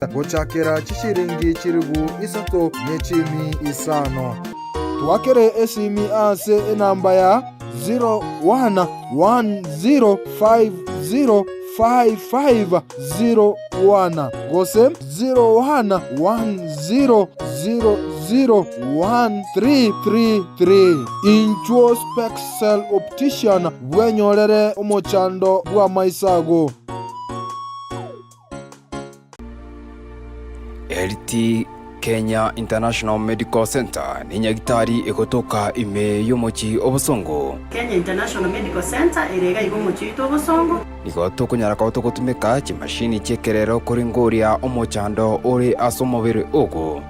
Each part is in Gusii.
Gochakera chishiringi chilifu isato ne chiimi isano. Twakere esimi ase enamba ya 0110505501 gose 0110001333. Inchuo Spexcel Optician bwenyorere omochando bw'amaiso ago. LT Kenya International Medical Centre nenyagitari egotoka ime y'omochie o Bosongo. Kenya International Medical Centre ere iga iga omochie oito o Bosongo. Nigo tokonyara koba togotumeka chimashini chi'ekerero koringoria omochando ore ase omobere ogo.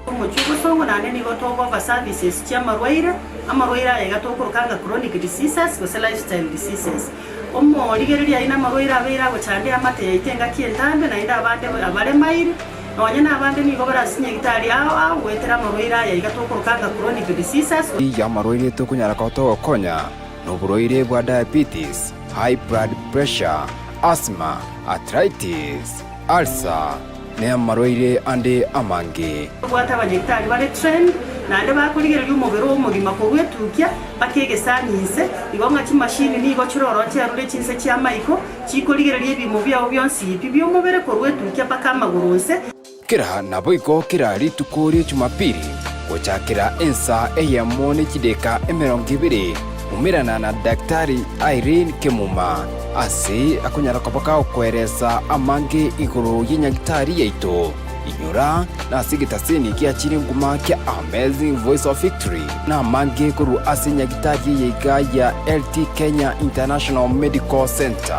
Omochie obosongo naende nigo togofa services chi'amarwaire, amarwaire aya iga tokoroka ng'a chronic diseases gose lifestyle diseases. Omorigereria aye namarwaire abeire agochanda eamate yaito engaki entambe naende abande abaremaire, Nonya nabande nigo bare ase chinyagitari ao ao goetera amarwaire aya iga tokoroka ng'a chronic diseases. Y'amarwaire tokonyara koba togokonya noborwaire bwa diabetes, high blood pressure, asthma, arthritis, ulcer, na amarwaire ande amange. Tobwate abanyagitari bare trained naende bakorigereria omobere omogima korwa etukia mpaka egesani inse, igo ng'a chimashini nigo chiroro chiarure chinse chi'amaiko, Chikorigereria ebiimo biao bionsi pi bi'omobere korwa etukia mpaka amagoro onse. Kera naboigo kera rituko ria Jumapili, gochakera ensa eyemo ne chideka 20, umerana na Daktari Irene Kemuma ase akonyara koba kagokoeresa amange igoro y'enyagitari yaito. Inyora nase egetaseni gia chire nguma kia Amazing Voice of Victory namange korwa ase nyagitari eye iga ya LT Kenya International Medical Centre.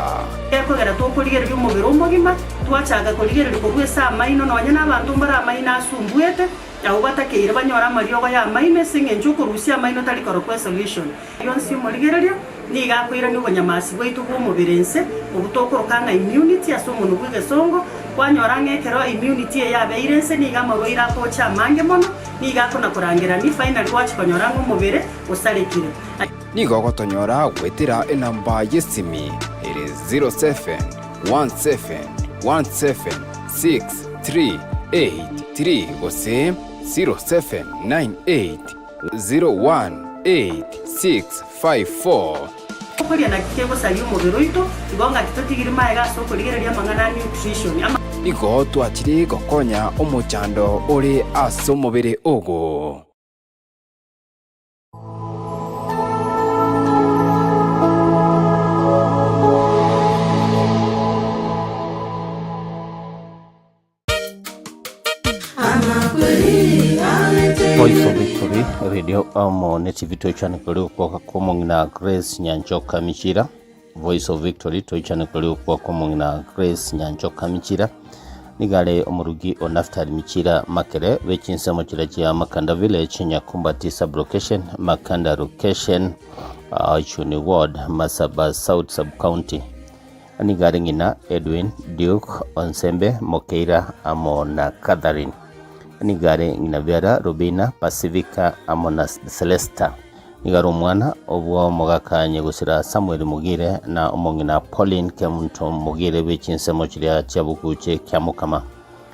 Gekogera tokorigereria omobere omogima, twachaka korigereria korwa ase amaino, nonya nabanto mbare amaino asumbuete, abwo batakeire banyore amariogo y'amaino ase engencho okorusia amaino tari korokwa esolution. Yonsi omorigereria nigo akoirania obonyamasi bwaito bw'omobere inse, obwo tokoroka ng'a immunity ase omonwa bw'egesongo, kwanyora ng'a ekero immunity eye yabeire inse nigo amarwaire agocha amange mono, nigo akona-korangerania finally gwachia konyora ng'a omobere osarekire. Nigo ogotonyora goetera enamba y'esimi ere 0717176383 gose 0798 018654. Okoria naki kegosaria omobere oito, igo ngaki totigiri maega ase okorigereria amang'ana a nutrition. Ama. Nigo twachire gokonya omochando ore ase omobere ogo. Voice of Victory Radio amo ne TV toichane kori okwoka kw'omong'ina Grace Nyanchoka Michira. Voice of Victory toichane kori okwoka kw'omong'ina Grace Nyanchoka Michira. Nigare omorugi o Naftali Michira Makere be chinsemo chiria chia Makanda Village, Nyakumbati Sub-location, Makanda Location, uh, Chuni Ward, Masaba South Sub-County. Nigo are ng'ina Edwin, Duke, Onsembe, Mokeira amo na Catherine. Nigo are ng'ina biara Rubina, Pacifica amo na Celesta. Nigo are omwana obw'omogaka nyagosira Samuel Mogire na omong'ina Pauline Kemunto Mogire bwe chinsemo chiria chia Buguche Kiamokama.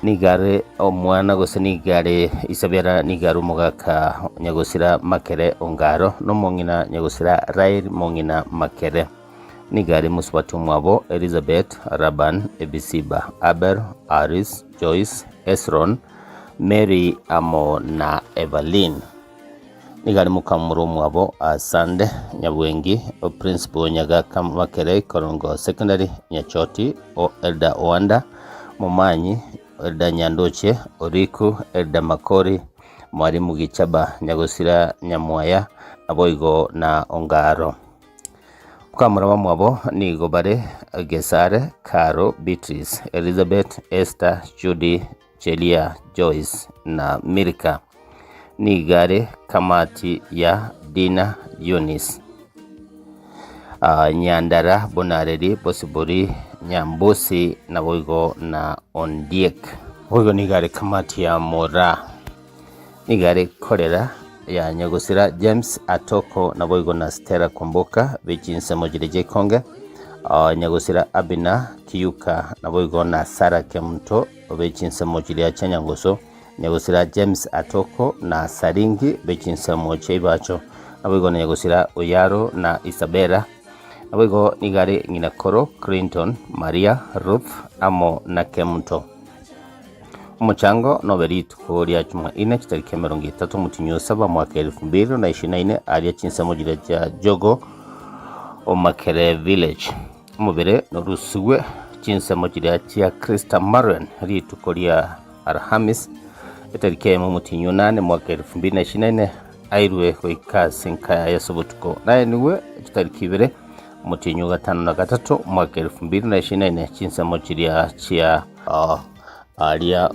Nigo are omwana gose nigo are Isabella nigo are omogaka nyagosira Makere Ongaro na omong'ina nyagosira Rael mong'ina Makere. Nigo are mosubati omwabo Elizabeth, Laban, Ebisiba, Abel, Aris, Joyce, Esron, Mary amo na Evelyn. Nigo are mokamura omwabo Asande, Nyabwengi, o Principal Nyagaka Makere Korongo Secondary, Nyachoti, o Elder Oanda, Momanyi, Elder Nyandoche, Oriku, Elder Makori, Mwalimu Gichaba, Nyagosira Nyamwaya, naboigo na Ongaro. Bakamura bamwabo nigo bare Gesare, Caro, Beatrice, Elizabeth, Esther, Judy, Chelia, Joyce na Milka. Nigo are kamati ya Dina Eunice. Nyandara, Bonareri, Bosibori, Nyambusi, naboigo na Ondiek. Boigo nigo are kamati ya Moraa. Nigo are korera ya Nyagosira James Atoko naboigo na Stella Kwamboka be chinsemo chiria chi'ekonge, Nyagosira Abina Kiyuka naboigo na Sarah Kemunto be chinsemo chiria chia Nyangoso, Nyagosira James Atoko na Saringi be chinsemo chia Ibacho, naboigo na Nyagosira Oyaro na Isabella. Naboigo nigo are ng'ina koro Clinton, Maria, Ruth amo na Kemunto. Omochango nobe rituko ria Jumaine chitariki 30 omotienyi o saba mwaka 2024 aria chinsemo chiria chia Jogo Omakere Village. Omobere norusigwe chinsemo chiria chia Krista Marian rituko ria Alhamis etariki eyemo omotienyi o nane mwaka 2024 airwe goika ase enka yaye ase obotuko. Naenigwe chitariki ibere omotienyi o gatano na gatato mwaka 2024 chinsemo chiria chia Aria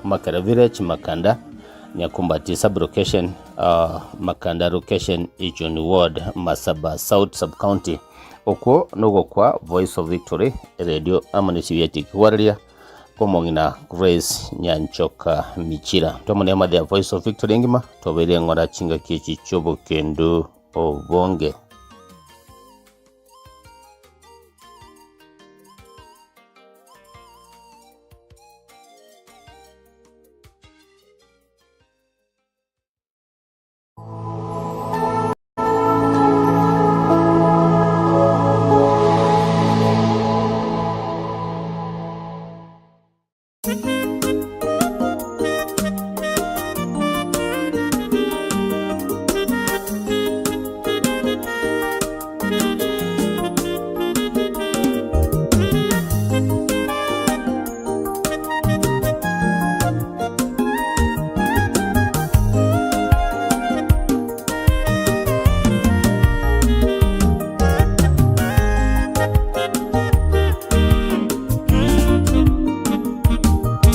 Makera Village, Makanda, Nyakumbati Sub-location, Makanda Location, Ijuni Ward, Masaba South Sub-County. Okwo nogokwa Voice of Victory Radio amo ne chibieti kigwararia kw'omong'ina Grace Nyanchoka Michira. Twamone amade ya Voice of Victory engima tobeire ng'ora chingaki echi chi'obokendu obonge.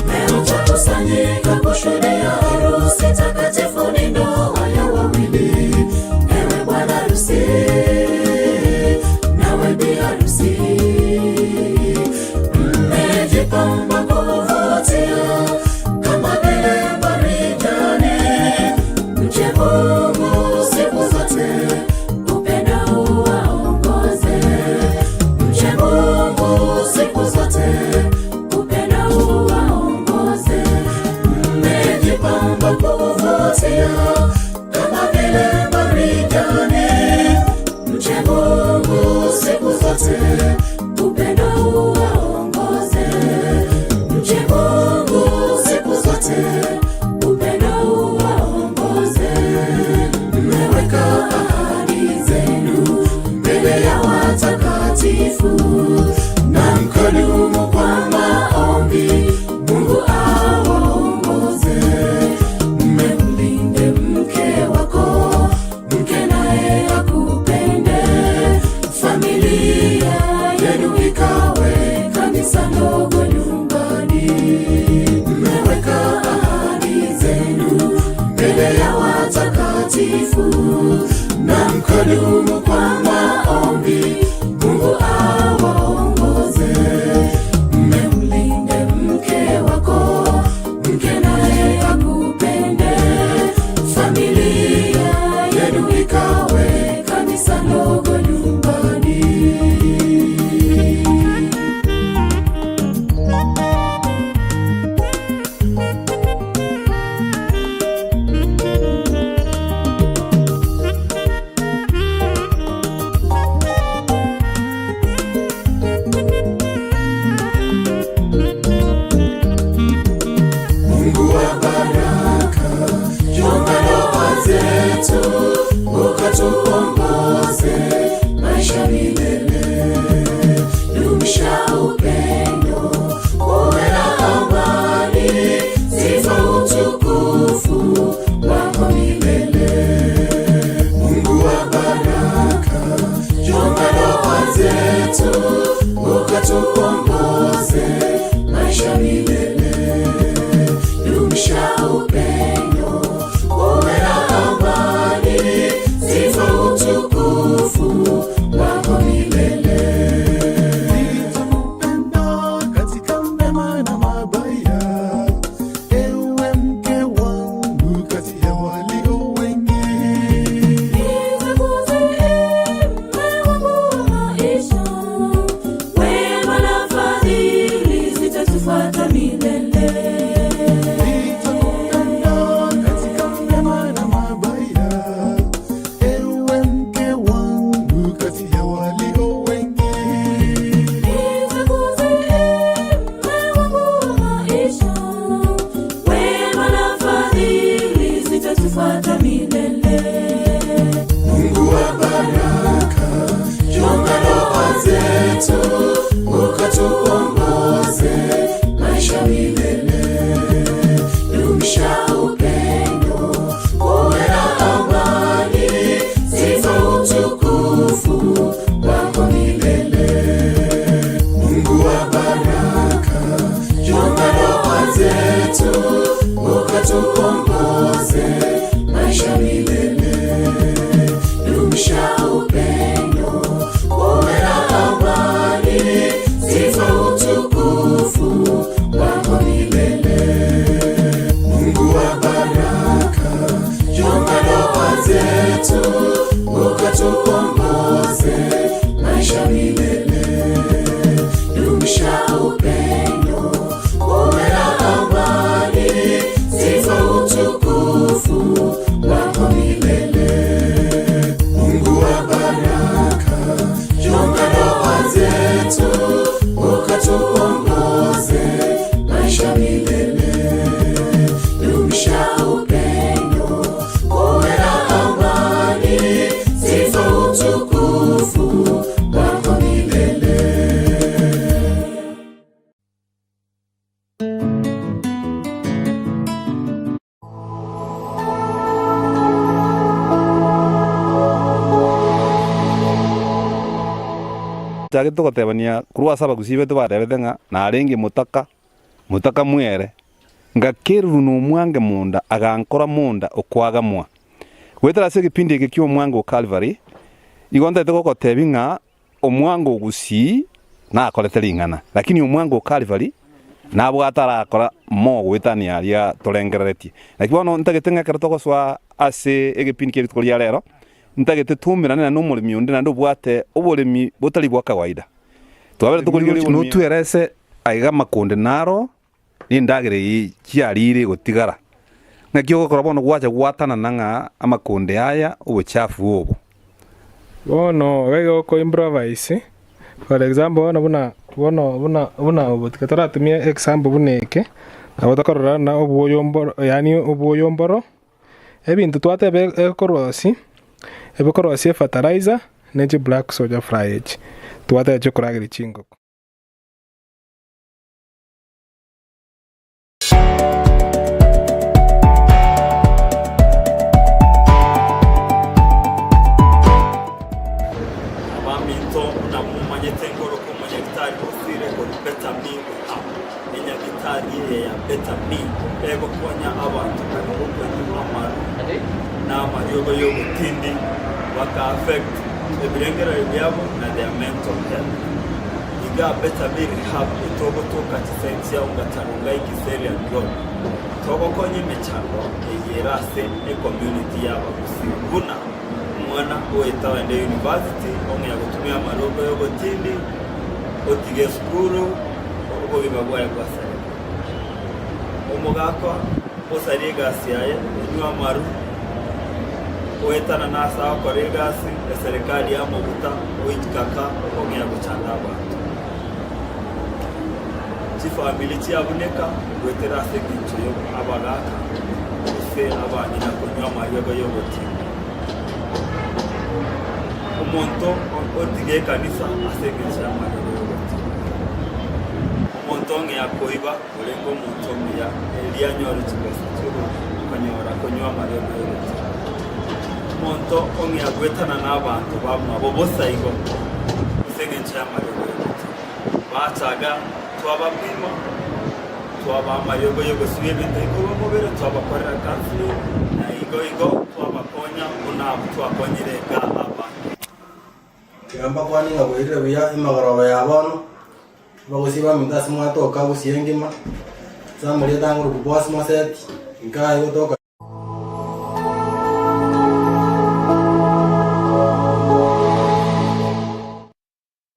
Leo twakusanyika kushuhudia harusi takatifu, ni ndoa ya wawili. Ewe bwana harusi, nawe bi harusi, mmejipamba kuvutia kama vile marijani. Mche Mungu siku zote, upendo uwaongoze. Mche Mungu siku zote, upendo uwaongoze. Mmejipamba kuvutia kama vile marijani. Mche Mungu siku zote, upendo uwaongoze. Mche Mungu siku zote, upendo uwaongoze. Mmeweka ahadi zenu mbele ya watakatifu na mkadumu kwa maombi, Mungu awaongoze. Mmemlinde mke wako, mke naye akupende, familia yenu ikawe kanisa ndogo nyumbani. Mmeweka ahadi zenu mbele ya watakatifu na mkadumu kwa maombi, Mungu awaongoze. Mmemlinde mke wako, mke naye akupende, familia yenu ikawe kanisa ndogo nyumbani. Twachagete gotebania korwa ase abagusii baito batebete ng'a narenge motaka, motaka mwere, ngakererwa nomwange monda agankora monda okwagamwa. Goetera ase egepindi eke ki'omwango o Kalvari, igo ntagete gogotebia ng'a omwango o gusii nakorete ring'ana, lakini omwango o Kalvari nabwate arakora mo goetania aria torengereretie. Naki bono ntagete ng'a ekero togosoa ase egepindi kia rituko ria rero, Ntagete toumerane naende omoremi onde naende obwate oboremi botari bwa kawaida. Twabere tokorigereria oboremi. Notwerese aiga amakonde naro nendagera eye chiariire egotigara. Naki ogokora bono gwacha gwatanana ng'a amakonde aya obochafu obo. Bono iga igo oko improvise, for example bono buna bono buna buna obo tiga toratumie example buna eke, nabo tokorora buna obwoyo mboro yaani obwoyo mboro. Ebinto twateba ekorosi, ebikorosia efertilizer ne chi black soldier fly echi, twateba chikorageria chingoko. Abaminto, buna momanyete nkoroka omonyagitari osire korwa Bethany Rehab. Enyagitari eye ya Bethany egokonya abanto bari gokonywa amaru na amariogo y'obotindi baka affect ebirengererio biabo na their mental health. Iga Bethany Rehab etogotoka chiside chia Ongata-Rongai Kiserian Road. Togokonya emechando eye ere ase ecommunity y'abagusii buna omwana oeta oende university ong'ea gotumia amariogo y'obotindi otige esukuru obogima bwaye bwasareka. Omogaka osaria egasi yaye, onywa amaru, oetana nase agokora egasi, eserekari yamobuta, oikaka ong'ea gochanda abanto. Chifamiri chiabuneka goetera ase engencho ya abagaka gose abang'ina konywa amariogo y'ogotinda. Omonto otiga ekanisa ase engencho y'amariogo y'ogotinda. Omonto ong'ea koiba orenge omonto omuya, erio anyore chibesa chi'okonyora konywa amariogo y'ogotinda. Omonto ong'ea goetana nabanto bamwabo bosa igo ase engencho y'amariogo y'ogotinda. Bachaga twabapima, twabaa amariogo y'ogosibia ebinto ebikorwa omobere, twabakorera counseling, na igo igo twabakonya buna abwo twakonyire iga abange. Tiga mbakwane ng'a bwairire buya emegoroba ya bono, abagusii baminto ase mwatoka gusii engima, ase amarieta ang'oroku Boaz Moseti, nkaye gotoka.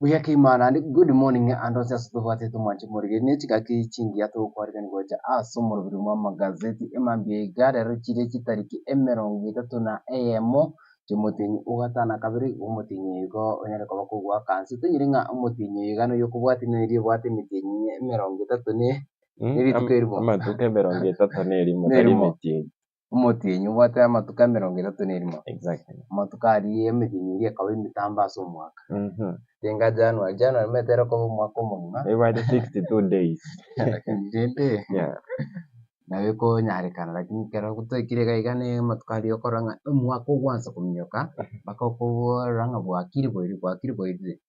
Buya kegima naende good morning ande onsi ase tobwatete omwanche omorigeri ne chingaki chingiya togokwarigania gocha ase omoroberi bwa amagazeti emambia iga rero chire chitariki emerongo etato na eyemo chiomotienyi o gatano na kabere igo omotienyi oyo igo onyare koba kogoaka nse tonyore ng'a omotienyi oyo iga noyo okobwatia neri obwate emetienyi emerongo etato ne nerituko erimo. Amatuko emerongo etato na erimo tari Nerimo. emetienyi. Omotienyi obwate amatuko emerongo etato na erimo. Exactly. Amatuko aria emetienyi eria ekaba emitambe ase omwaka. Tenga January, January omanyete ere okoba omwaka omogima. Ebwate 62 days. Lakini rende Yeah. nabo ekonyarekana lakini ekero twaikire iga iga na amatuko aria okorora ng'a omwaka ogwansa kominyoka mpaka okoborora ng'a bwakire bwairire bwakire bwairire.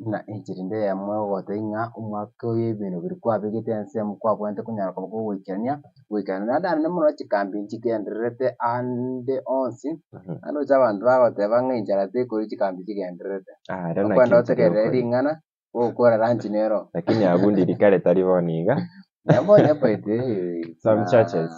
Ng'a enchera ende eyemo egotebia ng'a omwaka oyo ebinto biria kwabegete ensemo kwabwenerete konyara koba kogoikerania, goikerania. Naende naende mono chikambi nchigendererete ande onsi, naende roche abanto bagoteba ng'a enchara tekori chikambi chigendererete. Ah, ere naki Okwenda enchera otegerere ekori. ring'ana, ogokora lunch nero. Lakini abwo ndiri kare tari bono iga. Bono by the way, Some churches.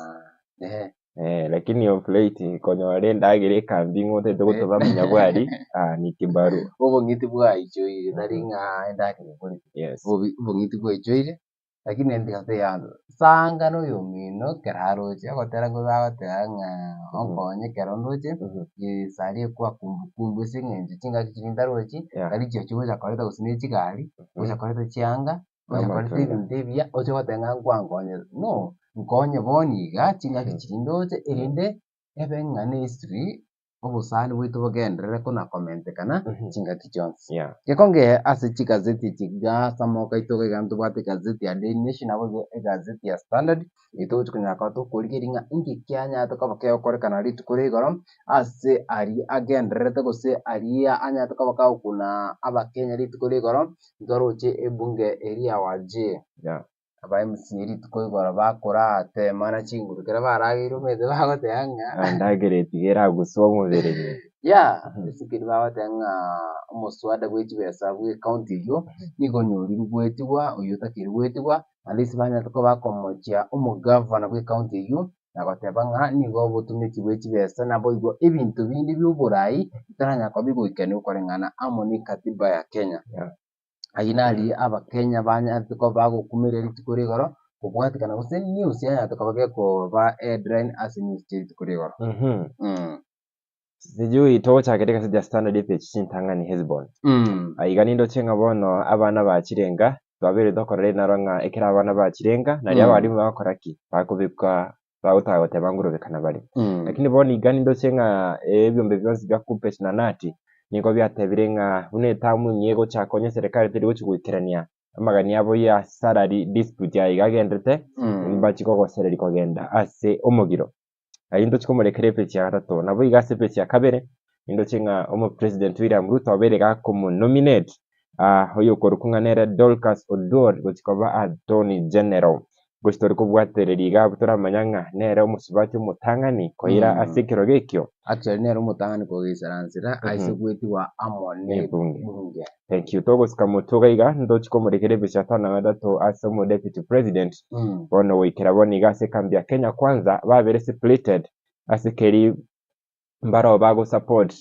ehe. Eh, lakini of late konyora endagera ekambi ng'a otagete gotoba amanyabwari, ah, ni kibarua. Obong'iti bwaichoire tari ng'a endagera eborete. Yes. Obi- obong'iti bwaichoire, lakini endigato yanto, sanga na oyomino ekero aroche, ogotera nkobe agoteba ng'a onkonye ekero ndoche, esari ekwa kumbukumbu ase eng'encho chingaki chiria ntarochi, Yeah. tari chiachi gocha koreta gose ne chigari, gocha koreta chianga, Ocha koreta Amatunda. ebinto ebiya, oche goteba ng'a nkwankonyete. No, nkonye bono iga, chingaki chiria ndoche, erinde ebe ng'a ne history, Obosani bwaito bogenderere kona komentekana chingaki chionsi. Gekonge ase chigazeti echi iga ase amaboko aito iga iga ntobwate egazeti ya Daily Nation nabo igo egazeti ya Standard, eyio togochi konyara koba tokorigereria ng'a inki kianyarete koba kegokorekana rituko ria igoro, ase aria agendererete gose aria anyarete koba kagokuna abakenya rituko ria igoro, ntoroche ebunge eria ya Wajir. Aba MCA rituko igoro bakoratemana chinguru ekero barageire omanyete bagoteba ng'a Endagera etiga eraguswe omobere ime. Yeah, basically bagoteba ng'a omoswada bwe chibesa bwe ecounty eywo nigo onyorire goetigwa, oywo otakeire goetigwa, naende ase banyarete koba bakomochia omogavana bwe ecounty eywo, na goteba ng'a nigo obotumiki bwe chibesa naboigo ebinto binde bia oborai bitaranyara koba bigoikeraniwa koreng'ana amo ne ekatiba ya Kenya. Ayio naria abakenya banyarete koba bagokumeria rituko ria igoro, kobwatekana gose news yanyarete koba gekoba headline ase news chia rituko ria igoro. Sijui togochakera egazeti ya Standard epage chintang'ani Hesbon. Aiga nindoche ng'a bono abana bachire enka, twabeire tokorora rinaro ng'a ekero abana bachire enka, nario abalimu bagokora ki? Bakobekwa bagotaka goteba ngorobekana bare. Lakini bono iga nindoche ng'a ebiombe bionsi bia Kuppet na Knut nigo biatebire ng'a buna etamu eng'ia egochaka onye eserekari teri gochia goikerania amagani abo ya salary dispute aye iga agenderete, mbachie kogosereria kogenda ase omogiro. Ayio ntochie komorekera epeji ya gatato. Nabo iga ase epeji ya kabere, nindoche ng'a omopresident William Ruto obeire gakomonominate oyokorokwa ng'a nere Dorcas Oduor gochia koba Attorney General. Gochia tori kobwatereria iga abwo toramanya ng'a nere omosubati omotang'ani koira ase ekerogo ekio. Actually nere omotang'ani kogeisaransera aise goetigwa amo Nebunge. nebunge. Thank you. Togosika motwe iga iga, ntochie komorekera epeji ya tano na gatato ase omo deputy president. Bono goikera bono iga ase ekambi ya Kenya Kwanza babere splitted ase keri mbaroo bago support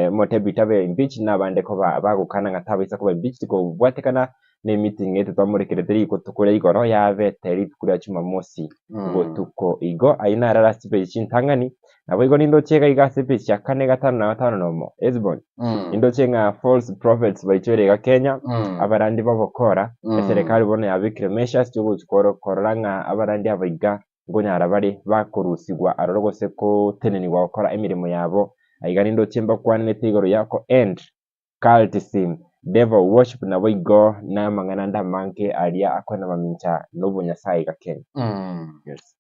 omotebiti abe impeached na abande koba bagokana ng'a tabaisa koba impeached kobwatekana na emeeting gete twamorekerete rituko ria igoro yabete rituko ria jumamosi botuko igo ayio naro are ase chipage chintang'ani nabo igo nindoche iga iga ase epage ya kane gatano na gatano na omo Hesbon nindoche ng'a false prophets baichoire iga Kenya abarandi b'obokora eserekari bono yabekire measures chiogochi korora ng'a abarandi aba iga nkonyara bare bakorusigwa aroro gose gotenenigwa gokora emeremo yabo. Aiga nindoche mbakwananete igoro ya ko end cultism, devil worship naboigo na amang'ana ande amange aria akoena mamincha na obonyasae iga Kenya. Yes.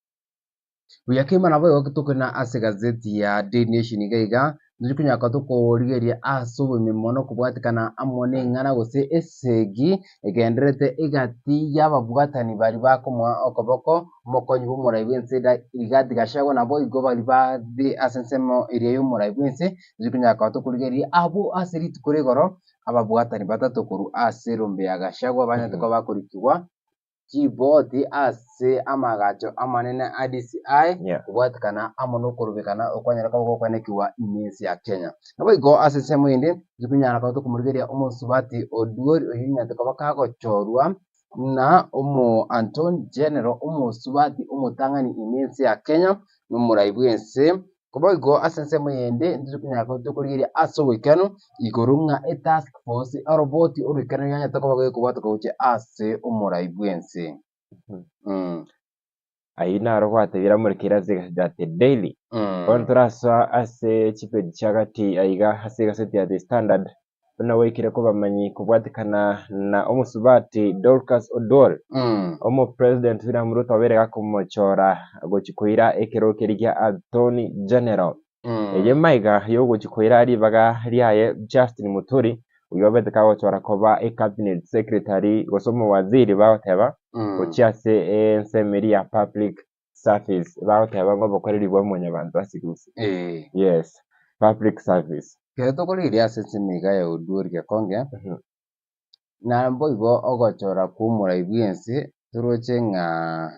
Buya kegima nabo igo tokona ase egazeti ya Daily Nation iga iga, Ntochi konyara koba tokorigereria ase obogima mono kobwatekana amo neng'ana gose esegi egendererete egati y'ababwatani baria bakomoa okoboko omokonyi bw'omorai bw'ense Rigathi Gachagua naboigo baria bare ase ensemo eria y'omorai bw'ense. Ntochi konyara koba tokorigereria abwo ase rituko ria igoro ababwatani batato korwa ase erombe ya Gachagua banyarete koba bakorikigwa chiboti ase amaagacho amanene a DCI Yeah. kobwatekana amo nokorobekana okwanyara koba gokwanekigwa ime ense ya Kenya. Naboigo ase ensemo ende tikunyara koba tokomorigereria omosubati Oduor oyio onyarete koba kagochorwa buna omo Attorney General omosubati omotang'ani ime ense ya Kenya na omorai bwense Boigo ase ensemo eyende ntitokonyara koba tokorigereria ase oboikeranu igoro ng'a etask force oroboti oroikeranu yanyarete koba gekobwatoka gochia ase omorai bw'ense. Ayio naro gwatebire amorekeire ase egaseti ya The Daily. Bono torasoa ase chipeji chia gati aiga ase egaseti ya The Standard, buna gwaikire kobamanyi kobwatekana na omosubati Dorcas Oduor, omopresident William Ruto obeire gakomochora gochi koira ekerogo keria gia Attorney General. Eye maiga yogochi koira ribaga riaye Justin Muturi, oyio obete kagochora koba ecabinet secretary gose omowaziri bagoteba gochia ase ensemo eria ya public service bagoteba ng'a obokoreri bwa mwanyabanto ase gusii. Yes, public service. Ekero tokorigereria ase ensemo iga ya Oduor Gekonge, naboigo ogochora kwa omorai bw'ense toroche ng'a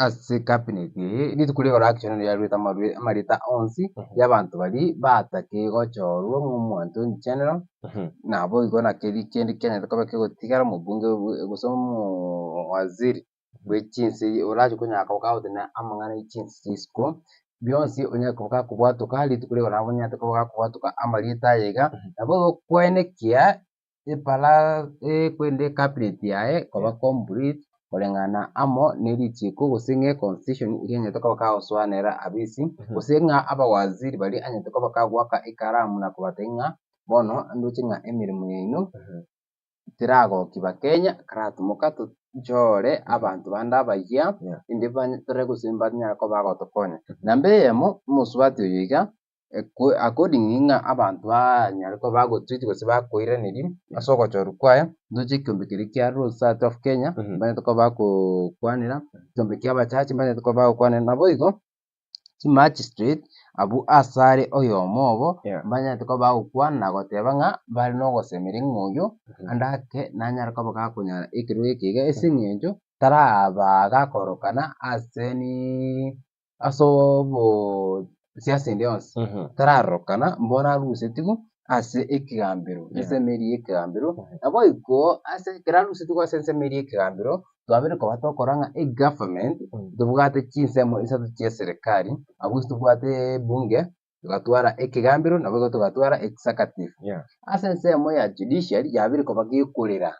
ase cabinet eye, rituko ri'igoro actually nigo riaruete amarieta onsi ya abanto baria batakeire gochorwa ng'a omonto in general, naboigo naki kende kianyarete koba kegotigara omobunge gose omowaziri bwe chinse orache konyara koba kagotenena amang'ana ye chinse chia isiko, bionsi onyare koba gakobwatoka rituko rigo nabo onyarete koba gakobwatoka amarieta aye iga, nabo ogokwenekia epara ekwende ecabinet yaye koba complete. Koreng'ana amo ne richiiko gose ng'a econstitution eria anyarete koba kagosoanera abisi, gose ng'a abawaziri baria anyarete koba kagoaka ekaramu na kobatebia ng'a bono ndoche ng'a emeremo yaino teragokia bakenya, karatomoka tochore abanto bande abayia, inde banye tore gose mbanyare koba bagotokonya. Namba eyemo, omosubati oyo iga, According ng'a abanto banyare koba bagotweet gose bakoiraneria ase ogochorwa kwaye, ntoche ekiombe keria kia Law Society of Kenya, mbanyarete koba bagokwanera, ekiombe kia abachache mbanyarete koba bagokwanera, naboigo chimagistrate abwo asare oyomo obo, mbanyarete koba bagokwana na goteba ng'a mbare na ogosemeria ng'a oyo ande ake nanyare koba gakonyara ekerogo eke iga ase eng'encho taraba gakorokana ase niiii. Ase obosiasa ende yonsi tararorokana mbono arusetigwe ase ekegambero, ensemo eria y'ekegambero. Naboigo ase ekero arusetigwe ase ensemo eria y'ekegambero, twabeire koba tokora ng'a egovernment tobwate chinsemo isato chia eserekari, abwo ase tobwate ebunge, togatwara ekegambero, naboigo togatwara executive. Ase ensemo ya judiciary yabeire koba gekorera.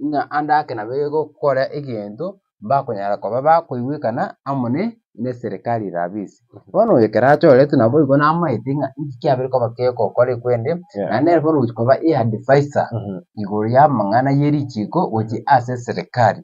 Ng'a ande ake nabo egokora egento, mbakonyara koba bakoigwekana amo ne neserekari ere abisi. Bono oyo ekero achoretwe nabo igo namaete ng'a inki kiabeire koba kegokora ekwende, naende nere bono ogochia koba eadvisor igoro y'amang'ana ye richiko gochia ase eserekari.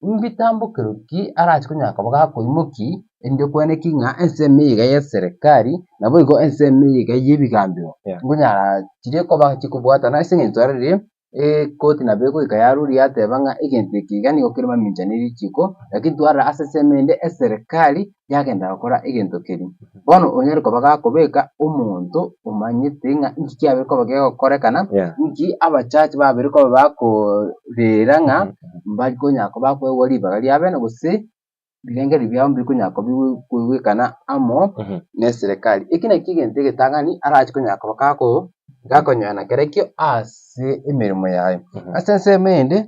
Mbitambokero ki arache konyara koba gakoimoki erinde kweneki ng'a ensemo eye iga y'eserekari naboigo ensemo eye iga y'ebigambero nkonyara chiria koba chikobwatana ase eng'encho twarorire Ekoti nabo egoika yaruria yateba ng'a egento eke iga nigo kere mamincha ne richiko, lakini twarora ase ensemo ende eserekari yagenda gokora egento keria. Bono onyare koba gakobeka omonto omanyete ng'a inki kiabeire koba kegokorekana, inki abachache babeire koba bakorera ng'a mbari konya koba bakoegwa ribaga ria bene gose Ebirengererio biabo mbiri konya koigwekana amo neserekari. Eki nakio egento egetang'ani arache konya koba gako gakonyoana kerekio ase emeremo yaye. Ase ensemo ende,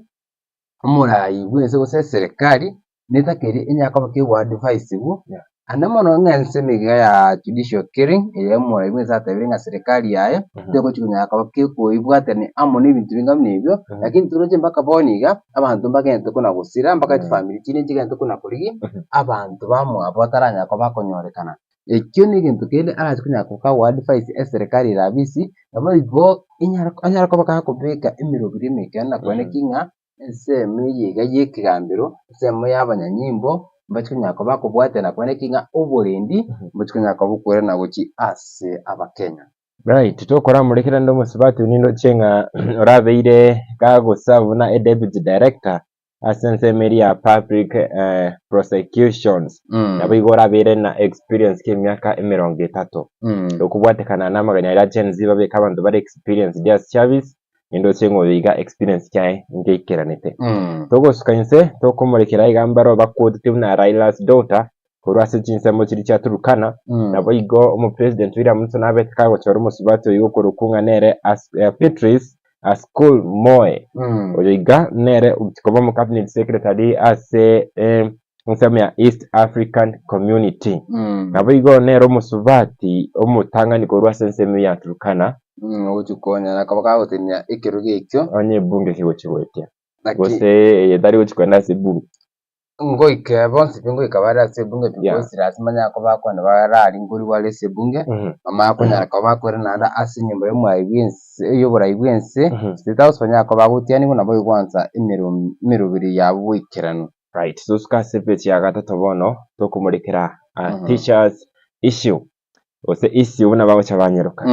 omorai bwense gose eserekari netakeire enyare koba kegoadvisigwa ande mono ng'a ensemo iga ya judicial killing eye omorai bwense atebire ng'a serikali yaye tegochi konyara koba kekoibwatania amo na ebinto binga buna ebio, lakini toroche mpaka bono iga. Abanto mbagente kona gosira mpaka chifamiri chinde nchigente kona korigia abanto bamwabo bataranyara koba bakonyorekana. Ekio negento kende arache konyara koba kagoadvise eserekari ere abisi, nabo igo enyare anyare koba gakobeka emeroberi emekeno na koenekia ng'a ensemo eye iga ya ekegambero, ensemo ya abanyanyimbo mbache konyara koba bakobwatia na koenekia ng'a oborendi mbochi konyara koba bokoirana gochia ase abakenya. Right, tokoramorekera nde omosubati oyio nindoche ng'a orabeire gagoserve buna e deputy director ase ensemo eria ya public prosecutions. Nabo igo orabeire na experience kia emiaka emerongo etato. Okobwatekana na amagena aria Gen Z babeke abanto bare experienced ase chiafisi, nindoche ng'a oyo iga experience kiaye ngeikeranete. Togosuka inse, tokomorekera iga mbaro bakwotete buna Raila's daughter, korwa ase chinsemo chiria chia Turkana, naboigo omopresident William Ruto nabete kagochora omosubati oyio okorokwa ng'a nere As- eh, Beatrice Askul Moe. Oyo iga nere ogochia koba omocabinet secretary ase eh, ensemo ya East African Community. Naboigo nere omosubati omotang'ani korwa ase ensemo ya Turkana. Ogochia konyara koba kagotenena ekerogo ekio. Onye ebunge kegochia goetia. Naki- Gose eye tari gochia kogenda ase ebunge. Ngoika bonsi pi ngoika bare ase ebunge pi Yeah. because lasima nyare koba bakwana bararingorigwe are ase ebunge, bamanye konyara koba bakoirana naende ase enyomba y'omwai bw'ense y'oborai bw'ense, State House banyare koba bagotianigwa nabo baigwansa emero emeroberi yabo boikeranu. Right, tosuka ase page ya gatato bono tokomorekera teachers issue gose issue buna bagocha banyeroka.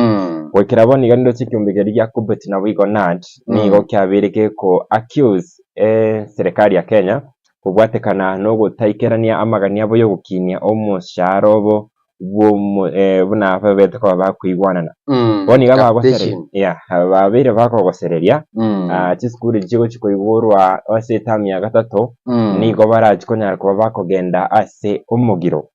Goikera bono iga nindoche ekiombe keria gia Kuppet naboigo KNUT nigo kiabeire geko accuse eserekari ya Kenya kobwatekana nogotaikerania amagani abo yogokinia omoshahara obo bwomo buna babete koba bakoigwanana. Bono iga bagosere Capitation. yeah, babeire bakogosereria chisukuru echi chigochi koigorwa ase eterm ya gatato nigo barachi konyara koba bakogenda ase omogiro.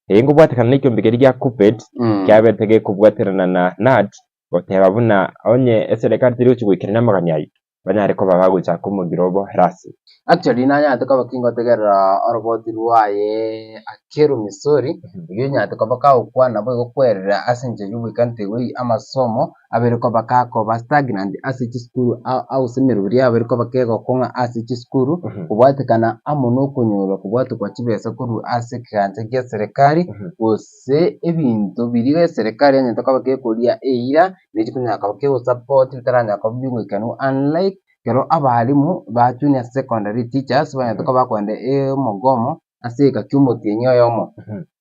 Eye nkobwatekana nekiombe keria gia Kuppet kiabete gekobwaterana na KNUT goteba buna onye eserekari teri gochia goikerania amagani ayio, banyare koba bagochaka omogiro obo rasmi. Actually nanyarete koba kingotegerera oroboti rwaye Akelo Misori, oyio onyarete koba kagokwana boigo kwerera ase enchera y'ogoika ntegwe amasomo. abere koba gakoba stagnant ase chisukuru ao ao ase emeroberi yabo ere koba kegokong'a ase chisukuru, kobwatekana amo na okonyorwa kobwatekwa chibesa korwa ase ekegancha gia serikali, gose ebinto biria eserikali yanyarete koba kekoria eira, na chikonyara koba kegosupport bitaranyara koba bigoikeranu unlike ekero abalimu ba junior secondary teachers banyarete koba bakoenda omogomo ase egeka kia omotienyi oyomo,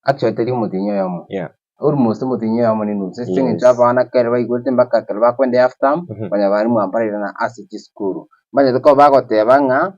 actually tari omotienyi oyomo. Almost omotienyi oyomo na enusu ase eng'encho abana ekero baigwete mpaka ekero bakoenda half term, onye abalimu aba mbarairana ase chisukuru. Mbanyarete koba bagoteba ng'a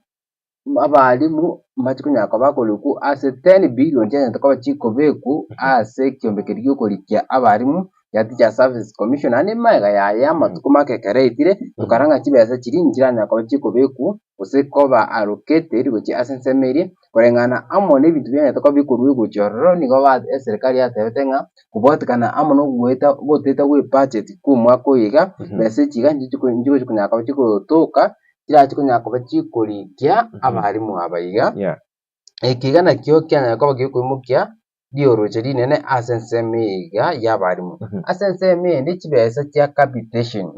abalimu mbache konyara koba bakorikwa ase 10 billion chianyarete koba chikobekwa ase ekiombe keria giokorikia abalimu gia Teachers Services Commission naende magega yaye amatuko make ekero yaetire, tokarora ng'a chibesa chiria nchiranyara koba chikobekwa gose koba allocated gochia ase ensemo eria, koreng'ana amo nebinto bianyarete koba bikorwa gochia ororo, nigo ba eserekari yatebete ng'a kobwatekana amo na ogoeta ogoteta gwa ebudget kwa omwaka oyo iga, besa echi iga nchigochi konyara koba chigotoka, chirachi konyara koba chikorikia abalimu aba iga. Eke iga nakio kianyara koba gekoimokia rioroche rinene ase ensemo eye iga y'abalimu. Ase ensemo ende chibesa chia capitation,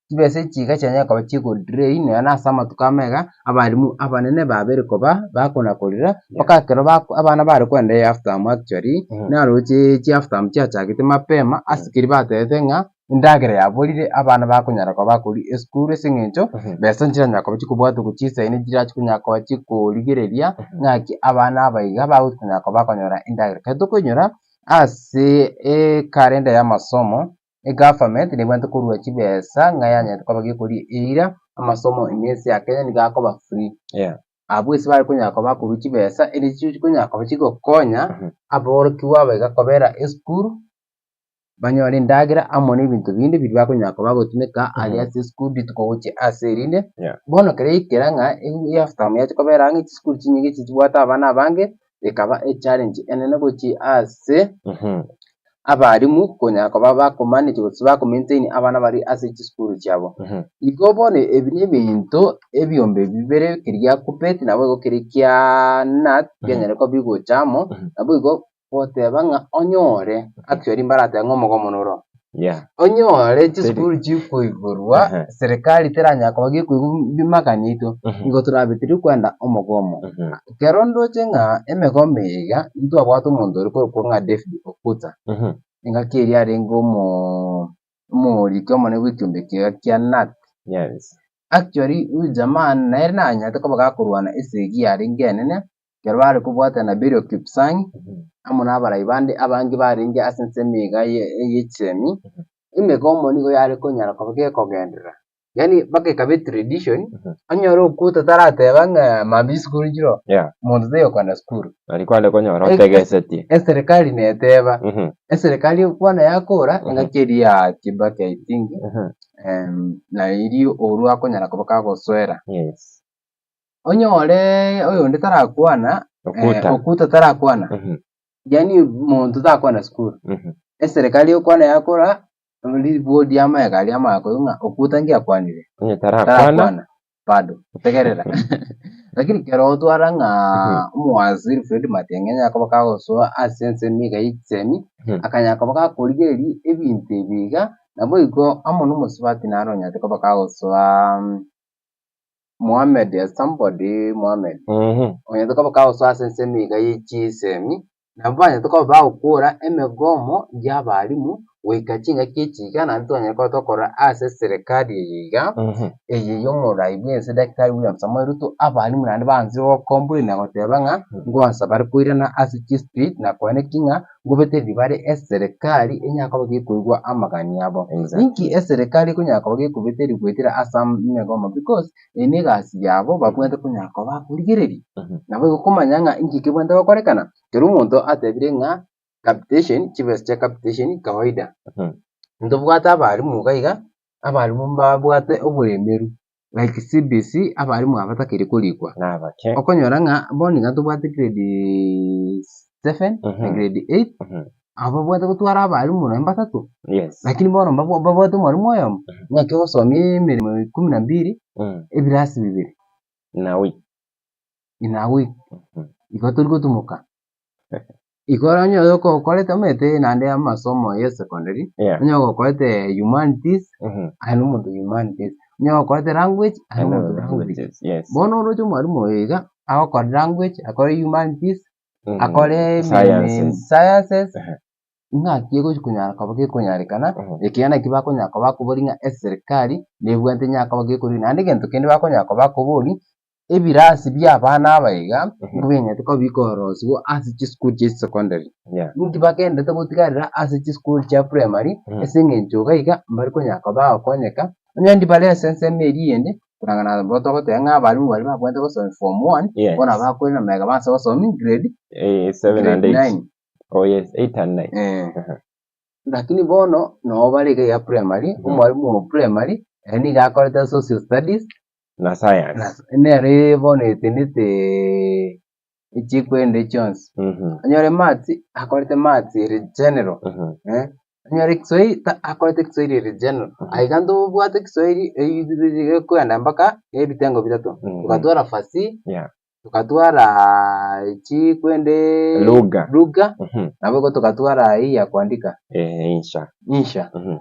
chibesa echi iga chianyara koba chigodrain nonya na ase amatuko amaiga, abalimu abanene babere koba bakona korera, mpaka ekero bako abana bare kogenda ehalf term actually, naroche chihalf term chiachagete mapema ase keria batebete ng'a endagera yaborire abana bakonyara koba bakoria esukuru ase eng'encho besa nchiranyara koba chikobwatwa gochia esaini nchirachi konyara koba chikorigereria ng'aki abana aba iga bagochi konyara koba bakonyora endagera. Ekero tokoinyora ase ekalenda ya amasomo, egovernment nebwenerete korwa chibesa ng'a yanyarete koba gekoria eira, amasomo ime ense ya Kenya nigo akoba free. Abwo ase bare konyara koba bakorwa chibesa, ere chikonyara koba chigokonya aborokigwa aba iga kobera esukuru. banyore endagera amo na ebinto binde biria bakonyara koba bagotumeka aria ase esukuru rituko gochia ase erinde. Yeah. Bono ekero yaikera ng'a ehalf term yachia kobera ang'e chisukuru chinyinge echi chibwate abana abange, ekaba echallenge enene gochia ase abalimu konyara koba bakomanage gose bakomaintain abana baria ase chisukuru chiabo. Igo bono ebi na ebinto ebiombe bibere keria gia KUPPET naboigo keria kia KNUT bianyare koba bigocha amo, naboigo goteba ng'a onyore, actually mbaratebe ng'a omogomo noro. Yeah. Onyore chisukuru chikoigorwa, Ehe. serikali teranyara koba gekoigwa bimagani aito, nigo torabe tiri kwenda omogomo. Ekero ndoche ng'a emegomo eye iga, ntwabwate omonto ore korokwa ng'a David Okuta, engaki eria arenge omoo omoriki omonene bw'ekiombe kiaye kia KNUT. Yes. Actually huyu jamaa nere nanyarete koba gakorwana esegi yarenge enene, Ekero bare kobwatana na Berio Kipsang, amo nabarai bande abange barenge ase ensemo iga ye chisemi, emegomo nigo yare konyara koba gekogenderera. Yaani mpaka ekaba etradition, onyore okuta tarateba ng'a mambia chisukuru nchiroo, Yeah. monto taiyo okogenda sukuru. Nari kware konyora otegesetie. Eserikali neteba, eserikali egokwana yakora, engaki eria ya Kibaki I think, na erio orwo akonyara koba kagosoera. Yes. Onyore oyonde tarakwana, Okuta. okuta tarakwana, yaani monto takwana sukuru. Eserekari egokwana yakora, ribodi amaega aria amaya koigwa ng'a okuta nki akwanire, Onye tarakwana, tarakwana bado, tegerera. Lakini ekero otwara ng'a omowaziri Fred Matiang'i anyare koba kagosoa ase ensemo iga ya chisemi, akanyara koba gakorigereria ebinto ebi iga, naboigo amo na omosubati naro onyarete koba kagosoa. Mohammed, somebody Mohammed, onyarete koba kagosoa ase ensemo iga ye chisemi, nabo banyarete koba bagokora emegomo y'abalimu goika chingaki echi iga naende twanyare koba tokorora ase eserekari eye iga, eye y'omorai bw'ense Daktari William Samoei Ruto, abalimu naende baanchire gocomplain na goteba ng'a ngoansa bare koirana ase chistreet na koenekia ng'a ngobetereria bare eserekari enyare koba gekoigwa amagani abo. Inki eserekari ekonyara koba gekobetereria goetera ase emegomo because eye ne egasi yabo babwenerete konyara koba bakorigereria. Nabo igo komanya ng'a inki kebwenerete gokorekana, ekero omonto atebire ng'a capitation, chibesa chia capitation kawaida. Ntobwate abalimu iga iga, abalimu mbabwate oboremeru like CBC abalimu aba batakeire korikwa. Nabake. Okonyora ng'a bono iga ntobwate grade 7 na grade 8 aba babwate gotwara abalimu nonye mbatato. Yes. Lakini bono mbabwate omwalimu oyomo, ng'aki ogosomia emeremo kumi na mbili, ebirasi bibere. In a week. In a week. Igo tori gotumoka. Igo onye oyokokorete omanyete naende amasomo ya esecondary, Yeah. onye ogokorete humanities, Mhm. aye na omonto humanities, onye ogokorete language, aye I na know omonto language. languages, yes. Bono oroche omwalimu oyo iga, agokora language, akore humanities, Mhm. akore Sciences. sciences, Ehe. ng'aki egochi konyara koba gekonyarekana, Mhm. ekiagera naki bakonyara koba bakoboria ng'a eserikari nebwate enyara koba gekoria. Naende egento kende bakonyara koba bakoboria, ebirasi bia abana aba iga, Mhm. nkobinyarete koba bikorosiwa ase chisukuru chia secondary. Yeah. Ninki bagenderete gotigarera ase chisukuru chia primary, Mhm. ase eng'encho iga iga mbari konyara koba bagokonyeka, onye ndibare ase ensemo eria eyende, korang'ana na nabo togoteba ng'a abalimu baria babwenerete gosomia form one, Yes. bono bakoirana magega baanse gosomia grade 7 and grade 8. nine. Oh yes, 8 and 9. Eh. Aha. Lakini bono noo bare iga ya primary, omwalimu o primary, ere nigo akorete social studies, Na science. nere bono etenete echikwende chionsi. Mhm. Onyore maths, akorete maths ere general, Mhm. eh, onyore kiswahili ta akorete kiswahili ere general. Aiga ntobwate kiswahili eywo ekoenda mpaka ebitengo bitato, Mhm. togatwara fasihi, Yeah. Tukatwara chikwende Lugha. lugha Mhm. nabo igo tukatwara hii ya kuandika Eh, insha. insha. Mhm.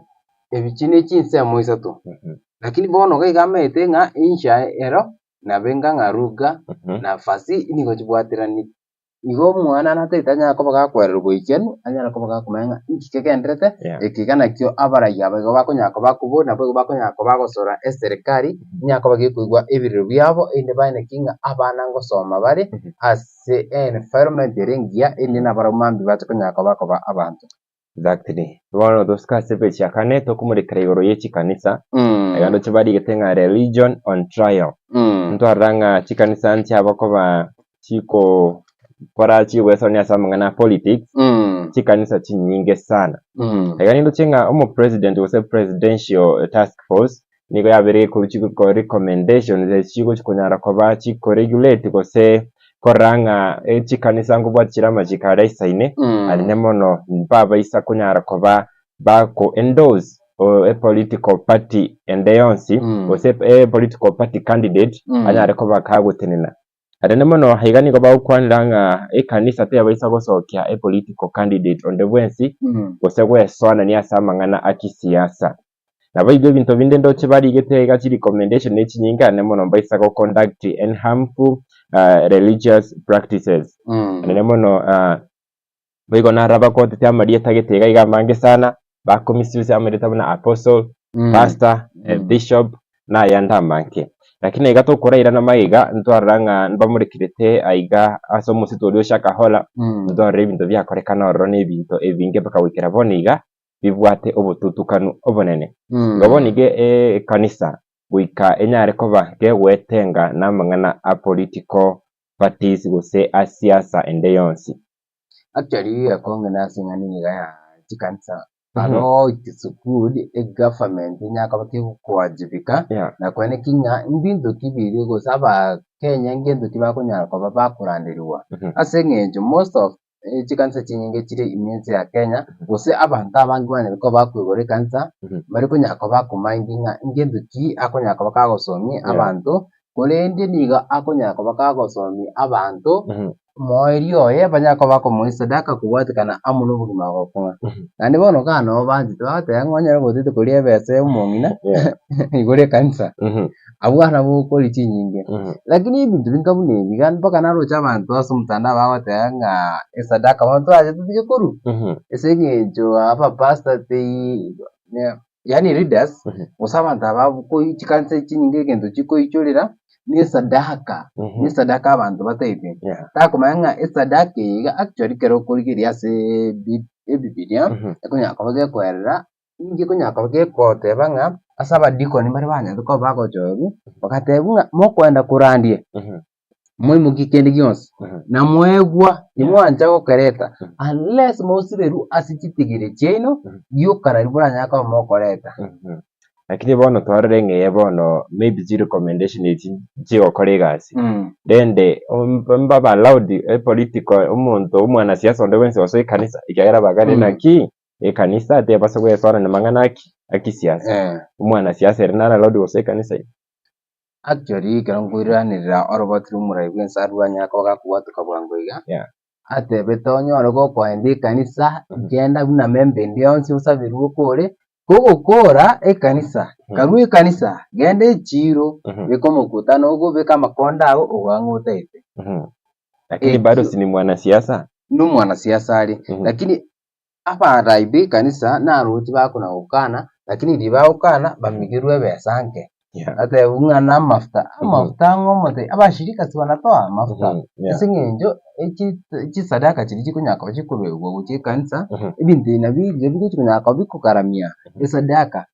Ebi chi ne chinsemo isato. Mhm. Lakini bono iga iga amaete ng'a insha ero nabo enga ng'a lugha Mhm. na fasihi nigo chibwateraneti. Igo omwana natagete anyare koba gakwererwa goichanu, anyare koba gakomanya ng'a inki kegenderete, Yeah. eke iga nakio abaraiyo aba igo bakonyara koba bakobori nabo igo bakonyara koba bagosora eserekari, enyare koba gekoigwa ebirero biabo, erinde baeneki ng'a abana ngosoma bare ase environment ere engiya, erinde nabarabwo mambia bache konyara koba koba abanto. Exactly. Bono tosike ase epeji ya kane tokomorekera igoro ye chikanisa, iga ndoche barigete ng'a religion on trial. Ntwarora ng'a chikanisa nchiaba koba chikokora chigwesonia ase amang'ana a politics, chikanisa chinyinge sana. Iga nindoche ng'a omopresident gose presidential task force nigo yabeire gekorwa chigokora recommendations echi chigochi konyara koba chikoregulate gose korora ng'a chikanisa nkobwati chire amachiko aria aisaine, anene mono mbabaisa konyara koba bako endorse a political party ende yonsi gose a political party candidate anyare koba kagotenena. Anene mono iga nigo bagokwanera ng'a ekanisa tebaisa gosokia a political candidate onde bwensi gose gwesoanania ase amang'ana a kisiasa. Naboigo ebinto binde ndoche barigete iga chirecommendation ne chinyinge ane mono mbaisa go conduct any harmful religious practices. Anene mono boigo naro abakotete amarieta gete iga iga amange sana, bako misuse amarieta buna apostle, pastor, bishop na ayande amange. Lakini iga tokorairana magega ntwarora ng'a mbamorekerete aiga ase omosito oria o Shakahola, ntwarora ebinto biakorekana ororo na ebinto ebinge mpaka goikera bono iga. bibwate obotutukanu obonene. Igo bono iga ekanisa goika enyare koba kegwetenga namang'ana a political parties gose a siasa ende yonsi. Actually ekong'ina ase eng'ana eye iga ya chikanisa aro chisukuru egovernment enyare koba kegokowajibika na koenekia ng'a mbinto ki biria gose abakenya ngento ki bakonyara koba bakoranderigwa ase eng'encho most of chikanisa chinyinge chire ime ense ya Kenya, gose abanto abange banyare koba bakoigora ekanisa, mbare konyara koba bakomaindi ng'a ngento ki akonyara koba kagosomia abanto, korende nigo akonyara koba kagosomia abanto omoerio oye banyare koba bakomoa esadaka kobwatekana amo na obogima bokong'a. Naende bono iga nabo banchete bagoteba ng'a onyare gotete koria ebesa ya omong'ina igoro ekanisa. Abwo nabwo okoria chinyinge. Lakini ebinto binga buna ebi iga mpaka naroche abanto ase omotandao bagoteba ng'a esadaka bono torache totige korwa, ase eng'encho abapastor tei yaani leaders, gose abanto aba koi chikanisa chinyinge egento chikoichorera, na esadaka, na esadaka abanto bataete. Takomanya ng'a esadaka eye iga actually ekero okorigereria ase bi ebibiria, ekonyara koba gekoerera. Ninki konyara koba gegoteba ng'a ase abadikoni baria banyarete koba bagochorwa, bagatebwa ng'a mokoenda korandia, moimokie kende gionsi, na moegwa, timwancha gokereta, unless mosiberwe ase chitigere chiaino, gioka nario moranyare koba mokoreta. Lakini bono twarora ng'a eye bono maybe chirecommendation echi nchigokora egasi, rende mbabe allowed epolitical omonto omwanasiasa onde bwensi gosoa ekanisa ekiagera bagare naki. Ekanisa tebasa gwesoana namang'ana aki akisiasa. Omwanasiasa ere nare allowed gosoa ekanisa ime? Actually ekero nkoiranerera oroboti rw'omorai bw'ense arwanyare koba gakobwatoka bwango iga, Yeah. Atebete onyore gokoenda ekanisa, genda buna member ende yonsi osabirwe okore, kogokora ekanisa, karue ekanisa, genda echiiro, beka omokutano ogo, beka amakonda ago, ogo ang'e otaete. Lakini bado si ni mwanasiasa? Na omwanasiasa are, lakini abarai b'ekanisa naroche bakona gokana, lakini riria bagokana bamigerwe ebesa nke. Atebwe ng'a na amafuta, amafuta ang'o omote abashirika si banatoa amafuta ase eng'encho echi chisadaka chiria chikonyara koba chikoruegwa gochia ekanisa, ebinto ebi nabio ebiya bigochi konyara koba bikogaramia esadaka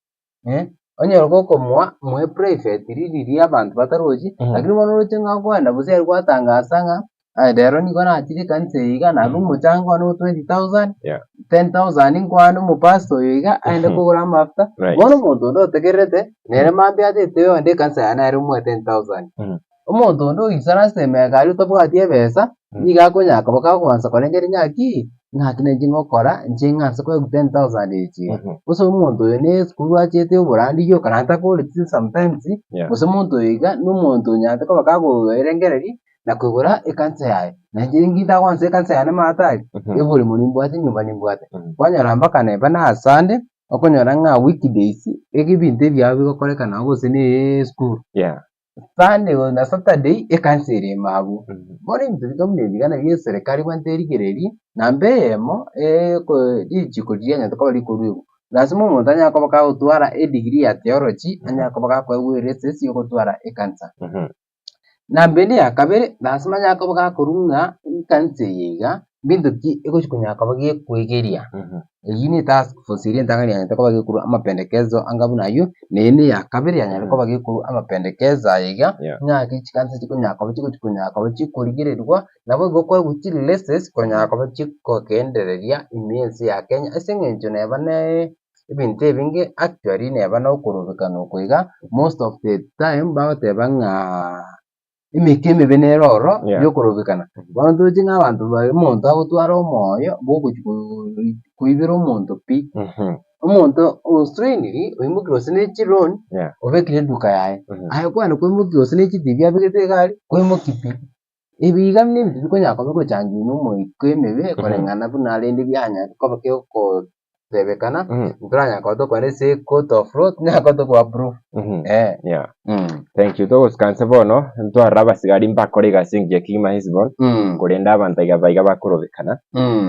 onye gokomoa moe privately riria abanto batarochi, lakini bono oroche ng'a okoenda bosa ere gwatangasa ng'a aye rero nigo nachire ekanisa eye iga narure omochango one o 20,000, 10,000 nkwane omopastor oyo iga aende kogora amafuta, bono omonto onde otegererete, nere mambia atete oyonde ekanisa yaye nere omoe 10,000. Omonto onde oisaransete emeka aria otabwati ebesa, nigo akonyara koba kagoansa korengereria ng'aki, ng'aki nainche ngokora inche ng'anse koegwa 10,000 echi iga. Gose omonto oyo ne esukuru achete oborandi rioka naende takoreti sometimes, gose omonto oyo iga na omonto onyarete koba kagoerengereria na koigora ekanisa yaye. Na inche ninki ntagwansa ekanisa yane maate aria, eboremo nimbwate, enyomba nimbwate. Kwanyora mpaka neba na asande, okonyora ng'a weekdays, ebinto ebiao bigokorekana gose na esukuru. Sunday na Saturday ekanisa ere ime abwo. Bono ebinto bika buna ebi iga nabio eserekari ebwenerete erigererie, namba eyemo eko richiko riria rianyarete koba rikoruegwa. Lasima omonto anyare koba kagotwara edegree ya theology, anyare koba gakoegwa eresesi ya ogotwara ekanisa. Namba ende ya kabere, lasima anyare koba gakorwa ng'a ekanisa eye iga, mbinto ki egochi konyara koba gekwegeria. Eyio ne task force eria entang'ani yanyarete koba gekorwa amapendekezo anga buna ayio, na eye ne ya kabere yanyarete koba gekorwa amapendekezo aya iga, ng'aki chikanisa chikonyara koba chigochi konyara koba chikorigererigwa, nabo igo koegwa chileses konyara koba chikogendereria ime ense ya Kenya ase eng'encho neba ne ebinto ebinge actually neba na okorobekana oko iga, most of the time bagoteba ng'a emeka emebe nere ororo Yeah. yokorobekana. Bono ntoche ng'a abanto baria omonto agotwara omoyo bwogochi koi- koibera omonto pi. Omonto ostrainiri oimoki gose ne chiloan Yeah. obekire eduka yaye, aye kwane koimoki gose ne chitibi abegete egari, koimoki pi. Ebi iga nebinto bikonyara koba bigochangiwa na omoika emebe koreng'ana buna rende bianyare koba kegokotebekana, ntoranyare koba tokogenda ase ecourt of law, tonyare koba tokoba proof eh. Yeah. Thank you. Togosika nse bono, ntwarora abasigari mbakore egasi engiya kegima Hesbon, korende abanto aiga baiga bakorobekana,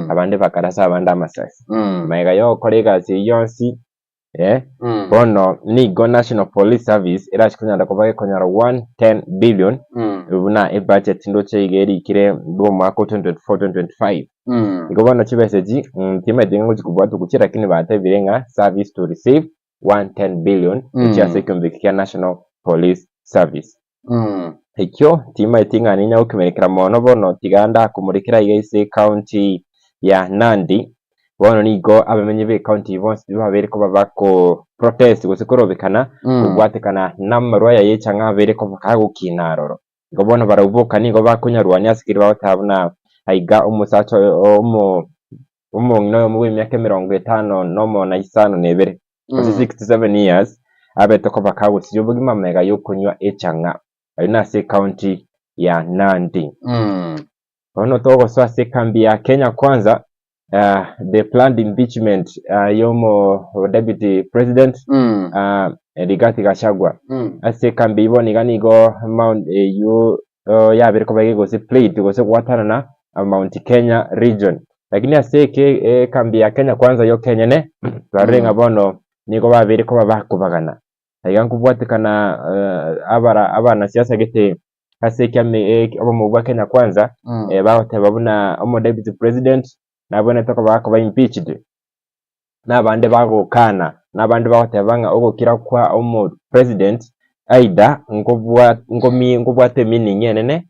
abande bakarasa abande amasasi. Magega yogokora egasi eyio yonsi, Eh, bono nigo National Police Service erache konyara koba gekonyora 110 billion buna ebudget ndoche iga erikire bw'omwaka o 2024-2025. Igo bono chibesa echi timaeti ng'a ngochi kobwatwa gochia lakini batebire ng'a service to receive 110 billion gochia ase ekeombe eke kia National Police Service. Ekio timaeti ng'a ninya gokemerekera mono bono tiga ndakomorekera iga ase ecounty ya Nandi. Bono nigo abamenyi be county eyio bonsi pi babeire koba bako protest gose korobekana kobwatekana namarwa aya yechang'a abeire koba kagokina aroro. Igo bono barabwo boka nigo bakonyarwania ase keria bagoteba buna aiga omosacha oyo omo omong'ina oyomo bw'emiaka emerongo etano nomo na isano na ebere gose 67 years abete koba kagosiria obogima magega y'okonywa echang'a. Ayio nase ecounty ya Nandi. Bono togosoa ase ekambi ya Kenya Kwanza, uh, the planned impeachment uh, y'omo deputy president uh, Rigathi Gachagua. Ase ekambi eyio bono iga nigo Mount eyio uh, yabere koba gose played gose gwatanana Mount Kenya region. Lakini ase eke ekambi ya Kenya Kwanza yoka enyene twarorire ng'a bono nigo babeire koba bakobagana. Iga nkobwatekana abara abanasiasa gete ase ekiama obomo bwa Kenya Kwanza bagoteba buna omo deputy president nabwenerete koba akoba impeached, na abande bagokana, na abande bagoteba ng'a ogokira kwa omo president either nkobwa nkomi nkobwate emeaning enene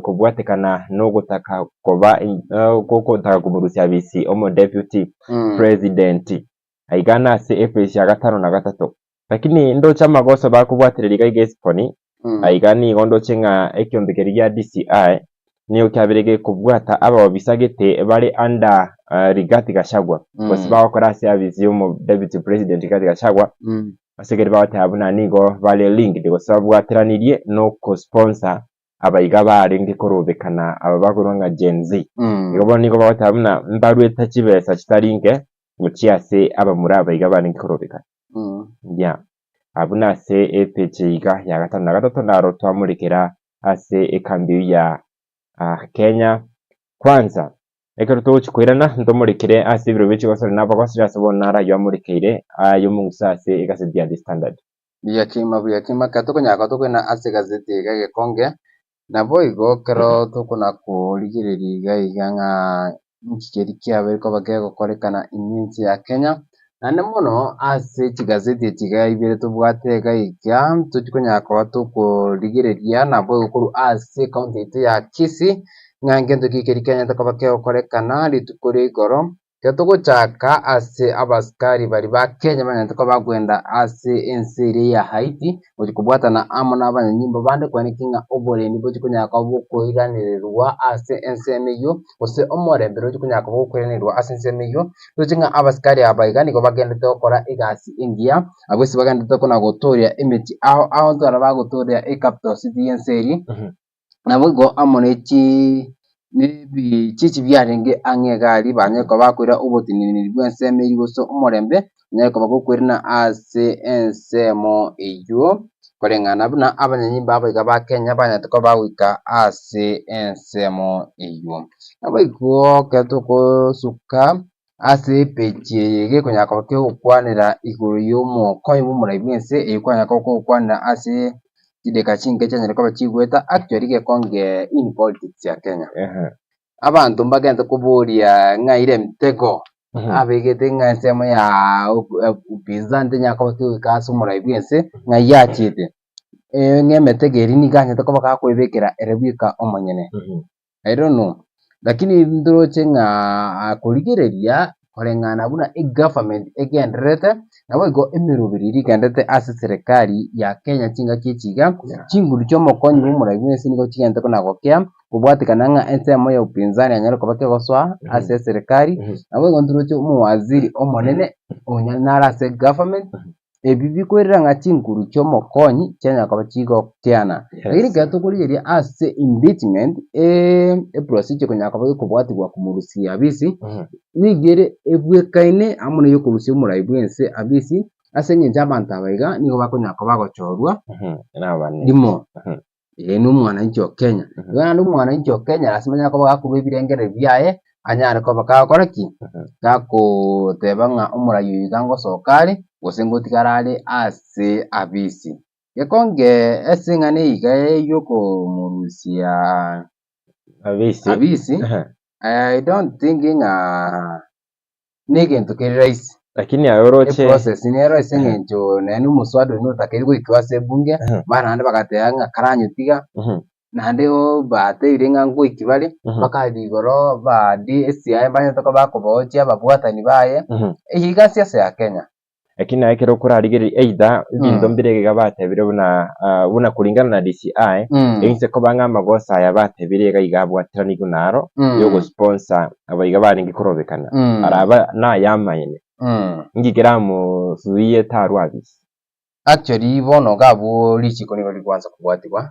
kobwatekana na ogotaka koba gotaka komorusia abisi omo deputy president. Aiga nase ephase ya gatano na gatato. Lakini ndoche amagoso bakobwatereria iga iga esiponi, aiga nigo ndoche ng'a ekeombe keria gia DCI nigo kiabeire gekobwata abaobisa gete bare under Rigathi Gachagua, gose bagokora ase abisi y'omo deputy president Rigathi Gachagua, ase ekero bagoteba buna nigo bare linked gose babwateranirie na okosponsor. Abaiga barenge korobekana aba bakorwa ng'a Gen Z. Igo bono nigo bagoteba buna mbaruete chibesa chitari inke gochia ase abamura abaiga barenge korobekana. Yeah. Abwo nase epeji iga ya gatano na gatato naro twamorekera ase ekambi eyio ya Kenya Kwanza. Ekero togochia koirana ntomorekere ase ebiro bie chigosori na abagosori ase bono naro ayio amorekeire ay'omong'uso ase egaseti ya The Standard. Buya kegima, buya kegima, ekero tokonyara koba tokoina ase egazeti iga egekonge, naboigo ekero tokona korigereria iga iga ng'a inki keria kiabeire koba kegokorekana ime ense ya Kenya, naende mono ase chigazeti echi iga ibere tobwate iga iga, tochi konyara koba tokorigereria naboigo korwa ase ecounty yaito ya Kisii, ng'a ngento ki keria kianyarete koba kegokorekana rituko ria igoro. Ekero togochaka ase abasikari baria ba Kenya banyarete koba bakwenda ase ense eria ya Haiti gochia kobwatana amo nabanyanyimbo bande koenekia ng'a oborendi mbochi konyara koba bokoiranererwa ase ensemo eyio gose omorembe rochi konyara koba gokoiranererwa ase ensemo eyio. Roche ng'a abasikari aba iga nigo bagenderete gokora egasi engiya, abwo ase bagenderete kona gotoria emechie ao ao ntwara bagotoria ecapital city y'ense eria. Naboigo amo ne nebichichi biarenge ang'e iga aria banyare koba bakoira oboteneneri bw'ensemo eyio gose omorembe, onyare koba gokoirana ase ensemo eyio, koreng'ana buna abanyanyimbo aba iga ba Kenya banyarete koba bagoika ase ensemo eyio. Naboigo ekero togosuka ase epeji eye iga ekonyara koba kegokwanera igoro y'omokonyi bw'omorai bw'ense, eyio kwanyara koba kogokwanera ase chidakika chinke chianyare koba chigoeta actually gekonge in politics ya Kenya. Abanto mbagente koboria ng'a ire emtego abegete ng'a ensemo ya upinzani tenyara koba kegoika ase omorai bw'ense ng'ai yachete. Ng'a emetego eria nigo anyarete koba gakoebekera ere bweka omonyene. I don't know. Lakini ndoroche ng'a korigereria koreng'ana buna egovernment egendererete, naboigo emeroberi eria egendererete ase eserekari ya Kenya chingaki echi iga, chinguru chia omokonyi bwa omorai bwensi nigo chigendererete kona gokea, kobwatekana ng'a ensemo ya upinzani yanyare koba kegosoa ase eserekari, naboigo ndoroche omowaziri omonene onya nare ase egovernment. Ebi bikoirera ng'a chinguru chi'omokonyi chianyara koba chigokeana. Lakini ekero tokorigereria ase impeachment, eprocedure ekonyara koba gekobwatigwa komorusia abisi, nigo ere ebwekaine amo na eyokorusia omorai bw'ense abisi, ase eng'encho abanto aba iga nigo bakonyara koba bagochorwa rimo. Ere nomwananchi o Kenya. Igo naende omwananchi o Kenya lasima anyare koba gakorwa ebirengererio biaye, anyare koba kagokora ki? Gakoteba ng'a omorai oyo iga ngosoka are, gose ngotigara are ase abisi. Gekonge ase eng'ana eye iga yokomorusia Abisi. abisi, I don't think ng'a negento kere rahisi. Lakini aye oroche Eprocess nero ase eng'encho nonye omoswada oria notakeire goikigwa ase ebunge, mara naende bagateba ng'a karanyotiga, naende oo batebirie ng'a ngoiki bare, bakaria igoro ba DCI mbanyete koba bakobaochia ababwatani baye, eyio iga siasa ya Kenya. Lakini naye ekero okorarigereria either ebinto mbire iga batebire buna buna kulingana na DCI, einse koba ng'a amagoso aya batebire iga iga abwatiranigwe naro, yogosponsor aba iga barenge korobekana, araba nayamaene, inki keramosuiye tarwe abisi? Actually bono iga abwo richiko nigo rikwansa kobwatigwa,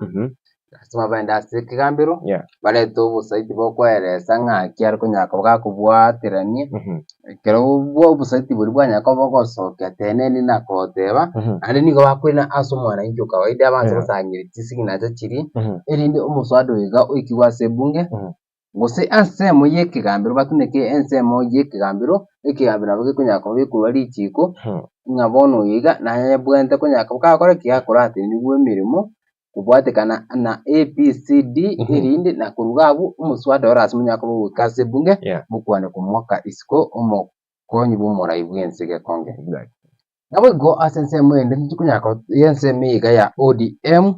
lasima baende ase ekegambero, barete obosaiti bokoeresa ng'aki are konyara koba gakobwaterania, ekero obwo obosaiti boria bwanyara koba bogosokia teneni na koteba, naende nigo bakoirana ase omwananchi o kawaida abanse gosangereria chisignature chiria, erinde omoswada oyo iga oikigwe ase ebunge, Gose ensemo y'ekegambero batumeke ensemo y'ekegambero, ekegambero nabo gekonyara koba gekorwa richiiko, ng'a bono oyo iga nayebwenerete konyara koba kagokora ki? Gakoratenigwa emeremo kobwatekana na A B C D erinde na korwa iga abwo omoswada ore ase monyare koba ogoika ase ebunge, mokwane komoaka isiko omokonyi bw'omorai bw'ense gekonge. Naboigo ase ensemo ende ntochikonyara ko ensemo eye iga ya ODM.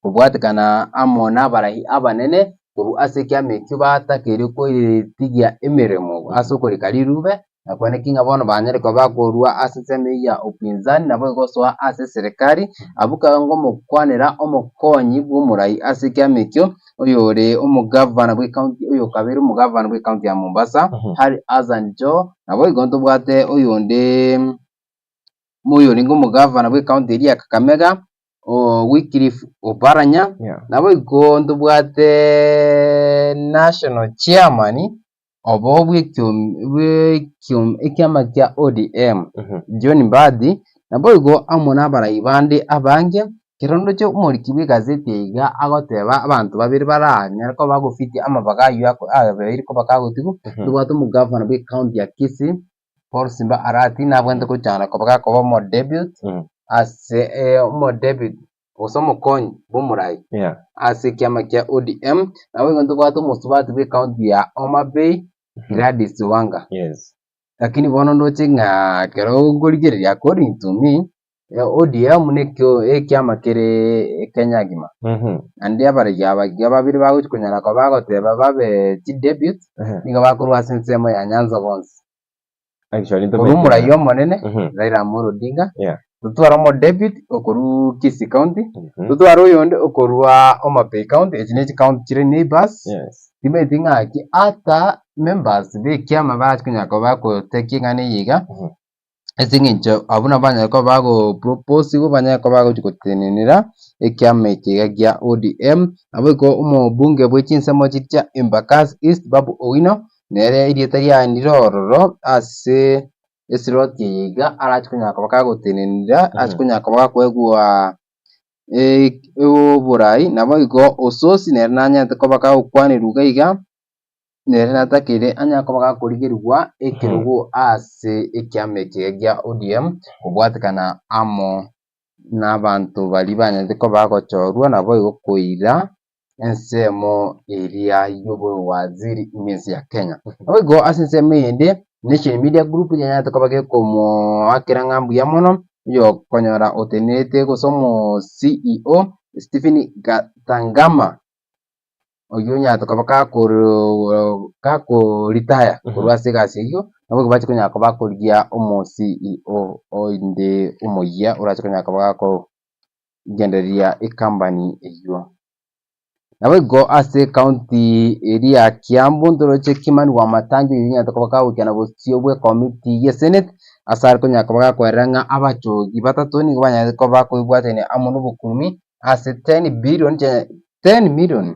Kobwatekana amo nabarahi abanene korwa ase ekiama ekio batakeire koyetigia emeremo ase okorika rirube, na kweneki ng'a bono banyare koba bakorua ase ensemo eyio ya upinzani naboigo gosoa ase eserekari, abwo kabe ngomokwanera omokonyi bw'omorai ase ekiama ekio, oyore omogavana bw'ecounty oyokabeire omogavana bw'ecounty ya Mombasa, Harry Hassan Joho, naboigo ntobwate oyonde oyorenge omogavana bw'ecounty eria ya Kakamega. Wycliffe Oparanya, naboigo ntobwate national chairman obo bw'ekiama kia ODM John Mbadi, naboigo amo nabarai bande abange, ekero ndoche omoriki bw'egazeti eye iga agoteba abanto babere baranyare koba bagofitia amabaga aywo abeire koba kagotigwa, ntobwate omogavana bw'ecounty ya Kisii. Paul Simba Arati nabwenerete gochanda koba gakoba omodebut ase omodebut gose omokonyi bw'omorai ase ekiama kia ODM. Naboigo ntobwate omosubati bw'ecounty ya Homa Bay Gladys Wanga. Lakini bono ndoche ng'a ekero nkorigereria according to me, ODM nekio ekiama kere Kenya ngima. Naende abaregi aba iga babere bagochi konyara koba bagoteba babe chidebut, nigo bakorwa ase ensemo ya Nyanza bonsi. Actually, Korwa ntomanyete omorai ng'a- omonene Raila Amolo Odinga, totware omodebut okorwa Kisii County, totware oyonde okorwa Homa Bay County, echi ne chicounty chire neighbours, timanyeti ng'aki ata members ba ekiama barachi konyara koba bagotekia eng'ana eye iga, Ase eng'encho abwo nabo banyare koba bagoproposiwa, banyare koba bagochia gotenenera ekiama eke iga gia ODM. Nabo igo omobunge bwe chinsemo chiria chia Embakasi East Babu Owino, nere erieta riaye ndire ororo ase eslot eye iga arache konyara koba kagotenenera, ache konyara koba gakoegwa oborai. Nabo igo Osotsi nere nanyarete koba kagokwanerwa iga iga. Nere natakeire anyare koba gakorigerigwa ekerogo ase ekiama eke gia ODM kobwatekana amo nabanto baria banyarete koba bagochorwa naboigo koira ensemo eria y'obowaziri ime ense ya Kenya. Naboigo ase ensemo eyende Nation Media Group yanyarete koba gekomoakera ng'a mbuya mono oyokonyora otenerete gose omo CEO Stephen Gatangama. Oyio onyarete koba gakoritaya korwa ase egasi eyio, nabo igo bache konyara koba bakorigia omo CEO onde omoyia orache konyara koba gakogendereria ecompany eyio. Nabo igo ase ecounty eria ya Kiambu ntoroche Kimani Wamatangi oyio onyarete koba kagoikera bosio bwe ecommittee ye senate, ase are konyara koba gakoerera ng'a abachogi batato nigo banyarete koba bakoebwatania amo na obokurumi ase 10 billion 10 million,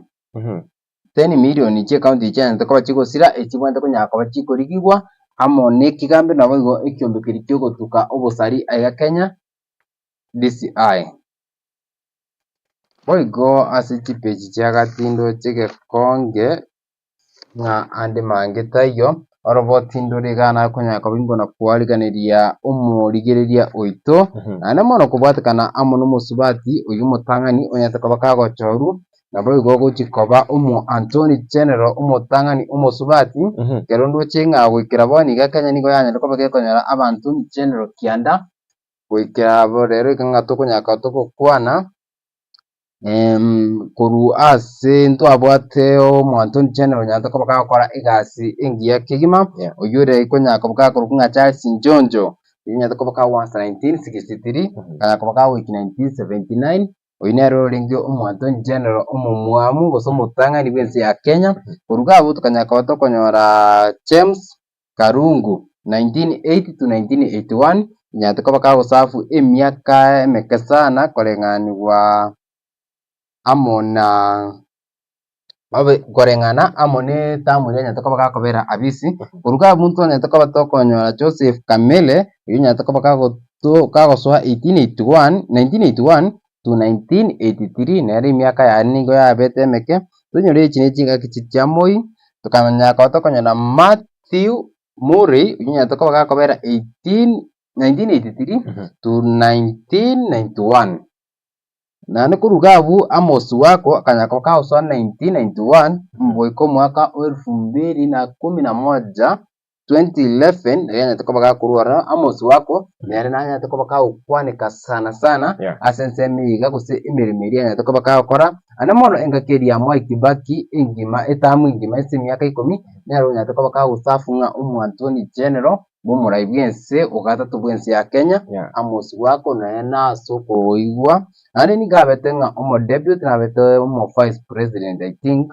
10 million chi'ecounty chianyarete koba chigosira, echibwenerete konyara koba chikorigigwa amo na ekigambe naboigo ekiombe keria kiogotuka obosari aiga Kenya, DCI. Boigo ase chipeji chia gati ndoche gekonge ng'a ande mange taiyo, oroboti ndore iga nakonyara koba imbona kwariganeria omorigereria oito, naende mono kobwatekana amo nomosubati oyio omotang'ani onyarete koba kagochorwa, naboigo ogochia koba omo Antony General omotang'ani omosubati, ekero ndoche ng'a goikera bono iga Kenya nigo yanyarete koba gekonyora Abantony General kianda, goikera abo rero iga ng'a tokonyara koba togokwana. Korwa ase ntwabwate omonto general onyarete koba kagokora egasi engiya kegima, oyio ore konyara koba gakorokwa ng'a Charles Njonjo, oyio onyarete koba kagoansa 1963, akanyara koba kagoika 1979, oyio nere orenge omonto general omomwamu gose omotang'ani bwa ense ya Kenya. Korwa iga abwo tokanyara koba tokonyora James Karungu, 1980 to 1981, Inyarete koba kagosafu emiaka emeke sana koreng'anigwa amo na babe koreng'ana amo ne etamu eria anyarete koba gakobera abisi. Korwa iga abwo ntonyarete koba tokonyora Joseph Kamele, oyio onyarete koba kagoto kagosoa 1881 1981 to 1983, nere emiaka yaye nigo yabete emeke. Tonyore echi ne chingaki chia moi, tokanyara koba tokonyora Mathew Murray oyio onyarete koba gakobera 18 1983 to 1991. Naende korwa iga abwo Amos Wako akanyara koba kagosoa 1991 goika omwaka o elfu mbili na kumi na moja 2011 nari anyarete koba gakorwa ororo Amos Wako nere nanyarete koba kagokwaneka sana sana ase ensemo eye iga gose emeremo eria anyarete koba kagokora. Naende mono engaki eria ya Mwai Kibaki engima etamu engima ase emiaka ikomi nere onyarete koba kagosafu ng'a omwantoni general bw'omorai bw'ense ogatato bw'ense ya Kenya Amos Wako nere nase okoigwa naende nigo abete ng'a omo deputy nabete omo vice president I think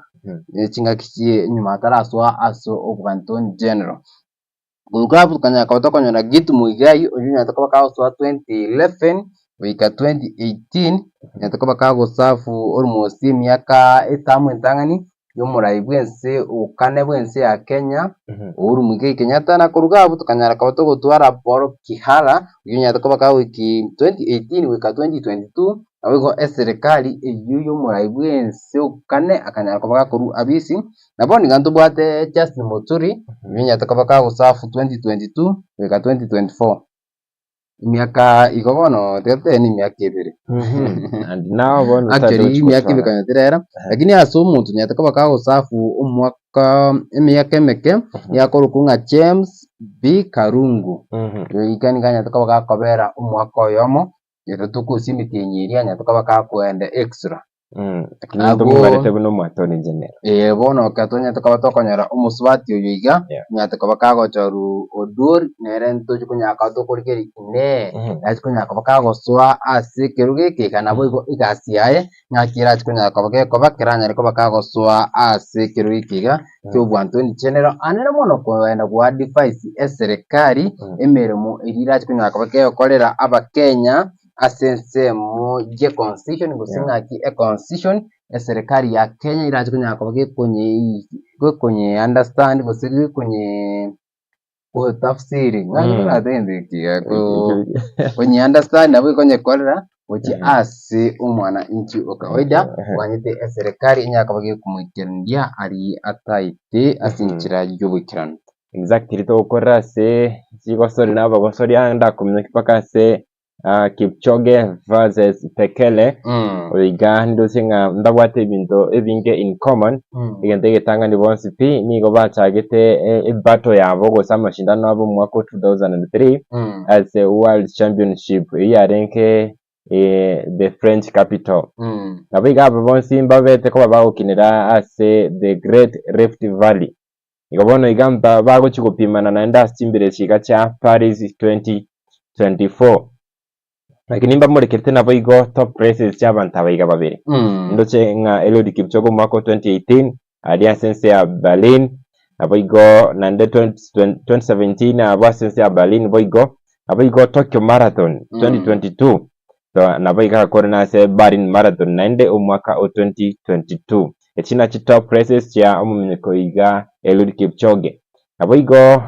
chingaki chie nyuma atarasoa ase obwantoni general. Goika abwo tokanyara koba tokonyora Githu Muigai oyio onyarete koba kagosoa 2011. goika 2018, nyarete koba kagosafu almost emiaka etamu entang'ani y'omorai bw'ense okane bw'ense ya Kenya, Uhuru Muigai Kenyatta, na koruga abwo tokanyara koba togotwara Paul Kihara, oyio onyarete koba kagoiki 2018 goika 2022, naboigo eserekari eyio y'omorai bw'ense okane akanyara koba gakorwa abisi, na bono iga ntobwate Justin Muturi, oyio onyarete koba kagosafu 2022 goika 2024. Emiaka igo bono tiga totebe na emiaka ebere. And now bono Actually tatochi emiaka ebere goswara. konya terera, lakini ase omonto onyarete koba kagosafu omwaka emiaka emeke, nigo akorokwa ng'a James B. Karungu. Oyo iga nigo anyarete koba gakobera omwaka oyomo, ero tokosia emetienyi eria anyarete koba gakoenda extra. Lakini ntomobarete buna omwatoni general. Ee, bono ekero twanyarete koba tokonyora omosubati oyo iga, onyarete koba kagochorwa Oduor, nere ntochi konyara koba tokorigereria inee, nachi konyara koba kagosoa ase ekerogo eke iga naboigo egasi yaye ng'aki erachi konyara koba gekoba keranyare koba kagosoa ase ekerogo eke iga kia obwantoni general. Anene mono kogenda go advise eserekari emeremo eria erachi konyara koba kegokorera abakenya ase ensemo ye constitution gose ng'aki e constitution eserekari ya Kenya erache konyara koba gekonye gekonye understand gose gekonye gotafsiri ng'aki toratebe egento eke iga ko konye understand nabo ekonyekorera gochia ase omwananchi o kawaida omanyete eserekari enyare koba gekomoikerandia aria ataete ase enchera y'oboikeranu. Exactly togokorera ase chigosori na abagosori aa ndakominyokia mpaka ase Kipchoge versus Bekele, oyo iga ndoche ng'a mbabwate ebinto ebinge in common, egento egetang'ani bonsi pi nigo bachagete ebattle yabo gose amashindano abo omwaka o 2003 ase world championship eyio yarenge the French capital. Nabo iga aba bonsi mbabete koba bagokinera ase the Great Rift Valley. Igo bono iga bagochia gopimana naende ase chimbire echi iga chia Paris 2024. Lakini mbamorekerete naboigo top races chi'abanto aba iga babere. Ndoche ng'a Eliud Kipchoge omwaka o 2018 aria ase ense ya Berlin, naboigo naende 2017 abwo ase ense ya Berlin boigo, naboigo Tokyo Marathon 2022 nabo iga agakora nase Berlin Marathon naende omwaka o 2022. Echi nachi top races chia omominyoko iga Eliud Kipchoge. Naboigo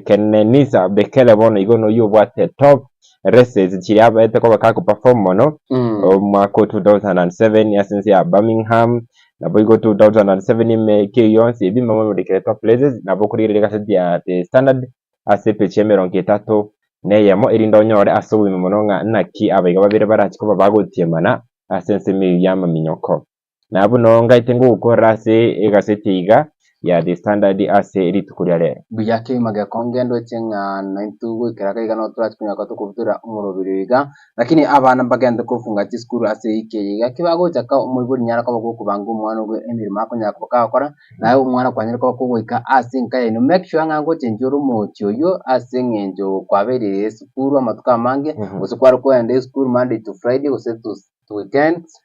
Kenenisa Bekele bono igo noyio obwate top races chiria abaete koba gago perform mono omwaka o 2007 ase ense ya Birmingham, naboigo 2007 emeke eyio yonsi ebi mbamomurikire top races nabo okorigereria egaseti ya The Standard ase epeji y'emerongo etato na eyemo erinde onyore ase obogima mono ng'a naki abaiga babere barache koba bagotiemana ase ensemo eyio y'amaminyoko. Na buna ongaete ngogokorera ase egaseti iga ya The Standard ase rituko ria rero. Buya kegima gekonge ndoche ng'a naintwe goikera iga iga nabo torache konyora koba tokobutora omoroberi oyo iga, lakini abana mbagende kofunga chisukuru ase ewiki eye iga. Ki bagocha ka omoibori nyara koba gokobanga omwana ogo emeremo akonyara koba kagokora, naye omwana kwanyare koba kogoika ase enka yaino make sure ng'a ngochenchia ore omochie oyio ase eng'encho kwabeire esukuru amatuko amange, gose kware kogenda esukuru Monday to Friday gose to weekends,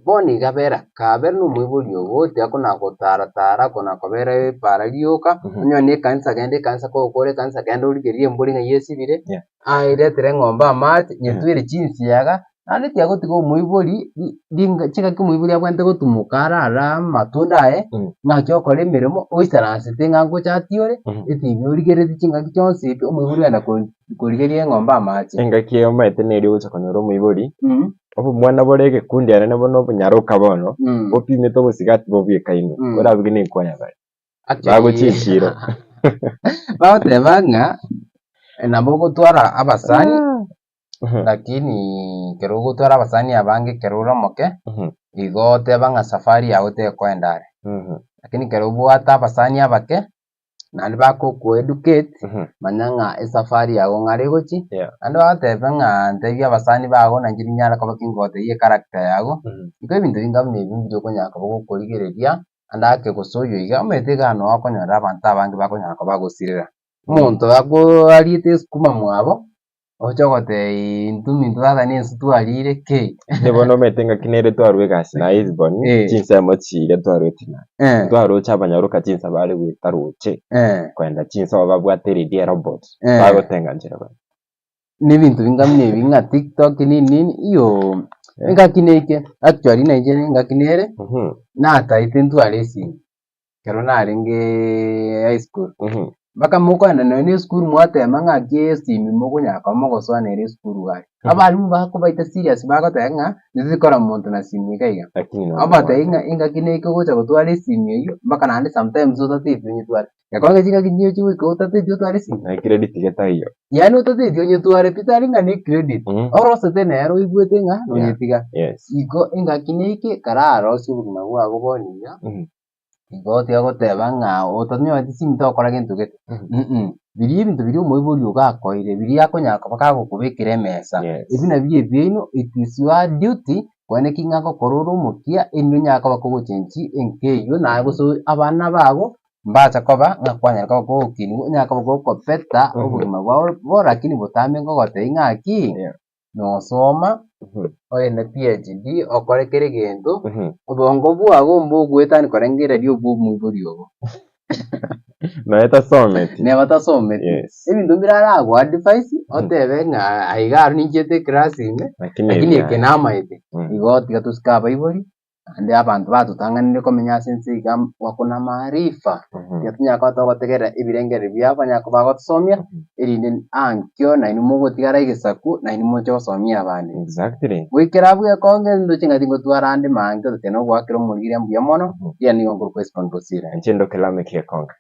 Bono iga bera, kabere nomoibori obo, tiga kona-gotara-tara, kona-kobera epaara rioka, onyore na ekanisa genda ekanisa kogokora ekanisa genda origererie embori ng'a yesibire, Yeah. aeretere eng'ombe amache, nyetwere chinsiaga, naende tiga gotiga omoibori ri- ringa chingaki omoibori abwenerete gotumoka arare amatunda aye, ng'aki okore emeremo, oisaransete ng'a ngocha atiore, etibi origeretie chingaki chionsi pi, omoibori ogenda ko- korigeria eng'ombe amache. Engaki eye omanyete neri ogocha konyora omoibori, Obomwana bore egekundi anene buna obonyaroka bono, bopimete obosigati bobwekaine, orabuge nenkwaya bare. Bagochia echiro. Bagoteba ng'a nabo ogotwara abasani, lakini ekero ogotwara abasani abange ekero ore omoke, igo oteba ng'a safari yago tekoenda are. Lakini ekero obwate abasani abake, naende bagokoa educate, manya ng'a esafari yago ng'are egochia, naende bagoteba ng'a ntebie abasani bago na inche ninyare koba kingotebia echaracter yago, igo ebinto binga buna ebi mbuya okonyara koba gokorigereria, naende ake gose oyo iga, omanyete iga noo okonyora abanto abange bakonyara koba bagosirera. Omonto akoariete esukuma mwabo. Oche ogotebia intwe minto tata nense twarire ki? Inche bono omanyete ngaki nere twarwa egasi na Hesbon, Eh. chinsemo chiria twarwete na Eh. twaroche abanyaroka chinsa bare goeta roche Eh. kogenda chinsa obo babwate eredi erobot Eh. bagotenga nchera bare. Na ebinto binga buna ebi ng'a tiktok nini nini iyoo, engaki neike actually nainche engaki nere, nataete ntware esimi, ekero narengeeee high school. Mpaka mokoenda nonya na esukuru mwatema ng'aki esimi mokonyara koba mogosoa nere esukuru iga aria. Abalimu bakobaita serious bagoteba ng'a ntotikora monto na simu iga iga. Lakini nonya Obatebie ng'a engaki neike ogocha gotwara esimi eywo mpaka naende sometimes otateti onyetware. Gekonge chingaki nigo chigoika otateti otware esimi. Na ecredit getaiyo. Yaani otateti onyetware pi tari ng'a ne credit. Orosete nere oigwete ng'a nonyetiga. Yes. Igo engaki neike kararosie obogima bwago bono iga. Igo tiga goteba ng'a otanyoreti esimi togokora gento gete, mh, biria ebinto biria omoibori ogo akoire, biria akonyara koba kagokobekera emesa, Yes. ebi nabio ebiaino, it is your duty koene ki ng'a gokora ore omokia erinde onyare koba kogochengi enka eywo naye gose abana bago mbacha koba ng'a kwanyara koba kogokinigwa onyare koba gokobeta obogima bwao bo lakini botambe nkogotebia ng'aki. Yeah. nosoma, ogende PhD, okore kera egento, obongo bwago mbogoetania korengereria obwo omoibori obo. Nonya tasometi. Neba tasometi. Yes. Ebinto mbire arago advise, otebe ng'a aiga aro ninchiete eclass ime, Lakini lakini ebiaye. eke namaete. Mm. Igo tiga tosike abaibori, Naende abanto batotang'anire komenya ase ense iga wako na maarifa, tiga tonyare koba togotegerera ebirengererio biabo banyare koba bagotosomia, erinde ankio nainwe mogotigara egesaku nainwe moche gosomia abande. Exactly. Goikera abwo ekonge ndoche ng'a tingotwara ande mange gose na ogoakera omorwire mbuya mono, riria nigo nkorokwa Escon Bosire. Inche ndoke Lameck Ekonge.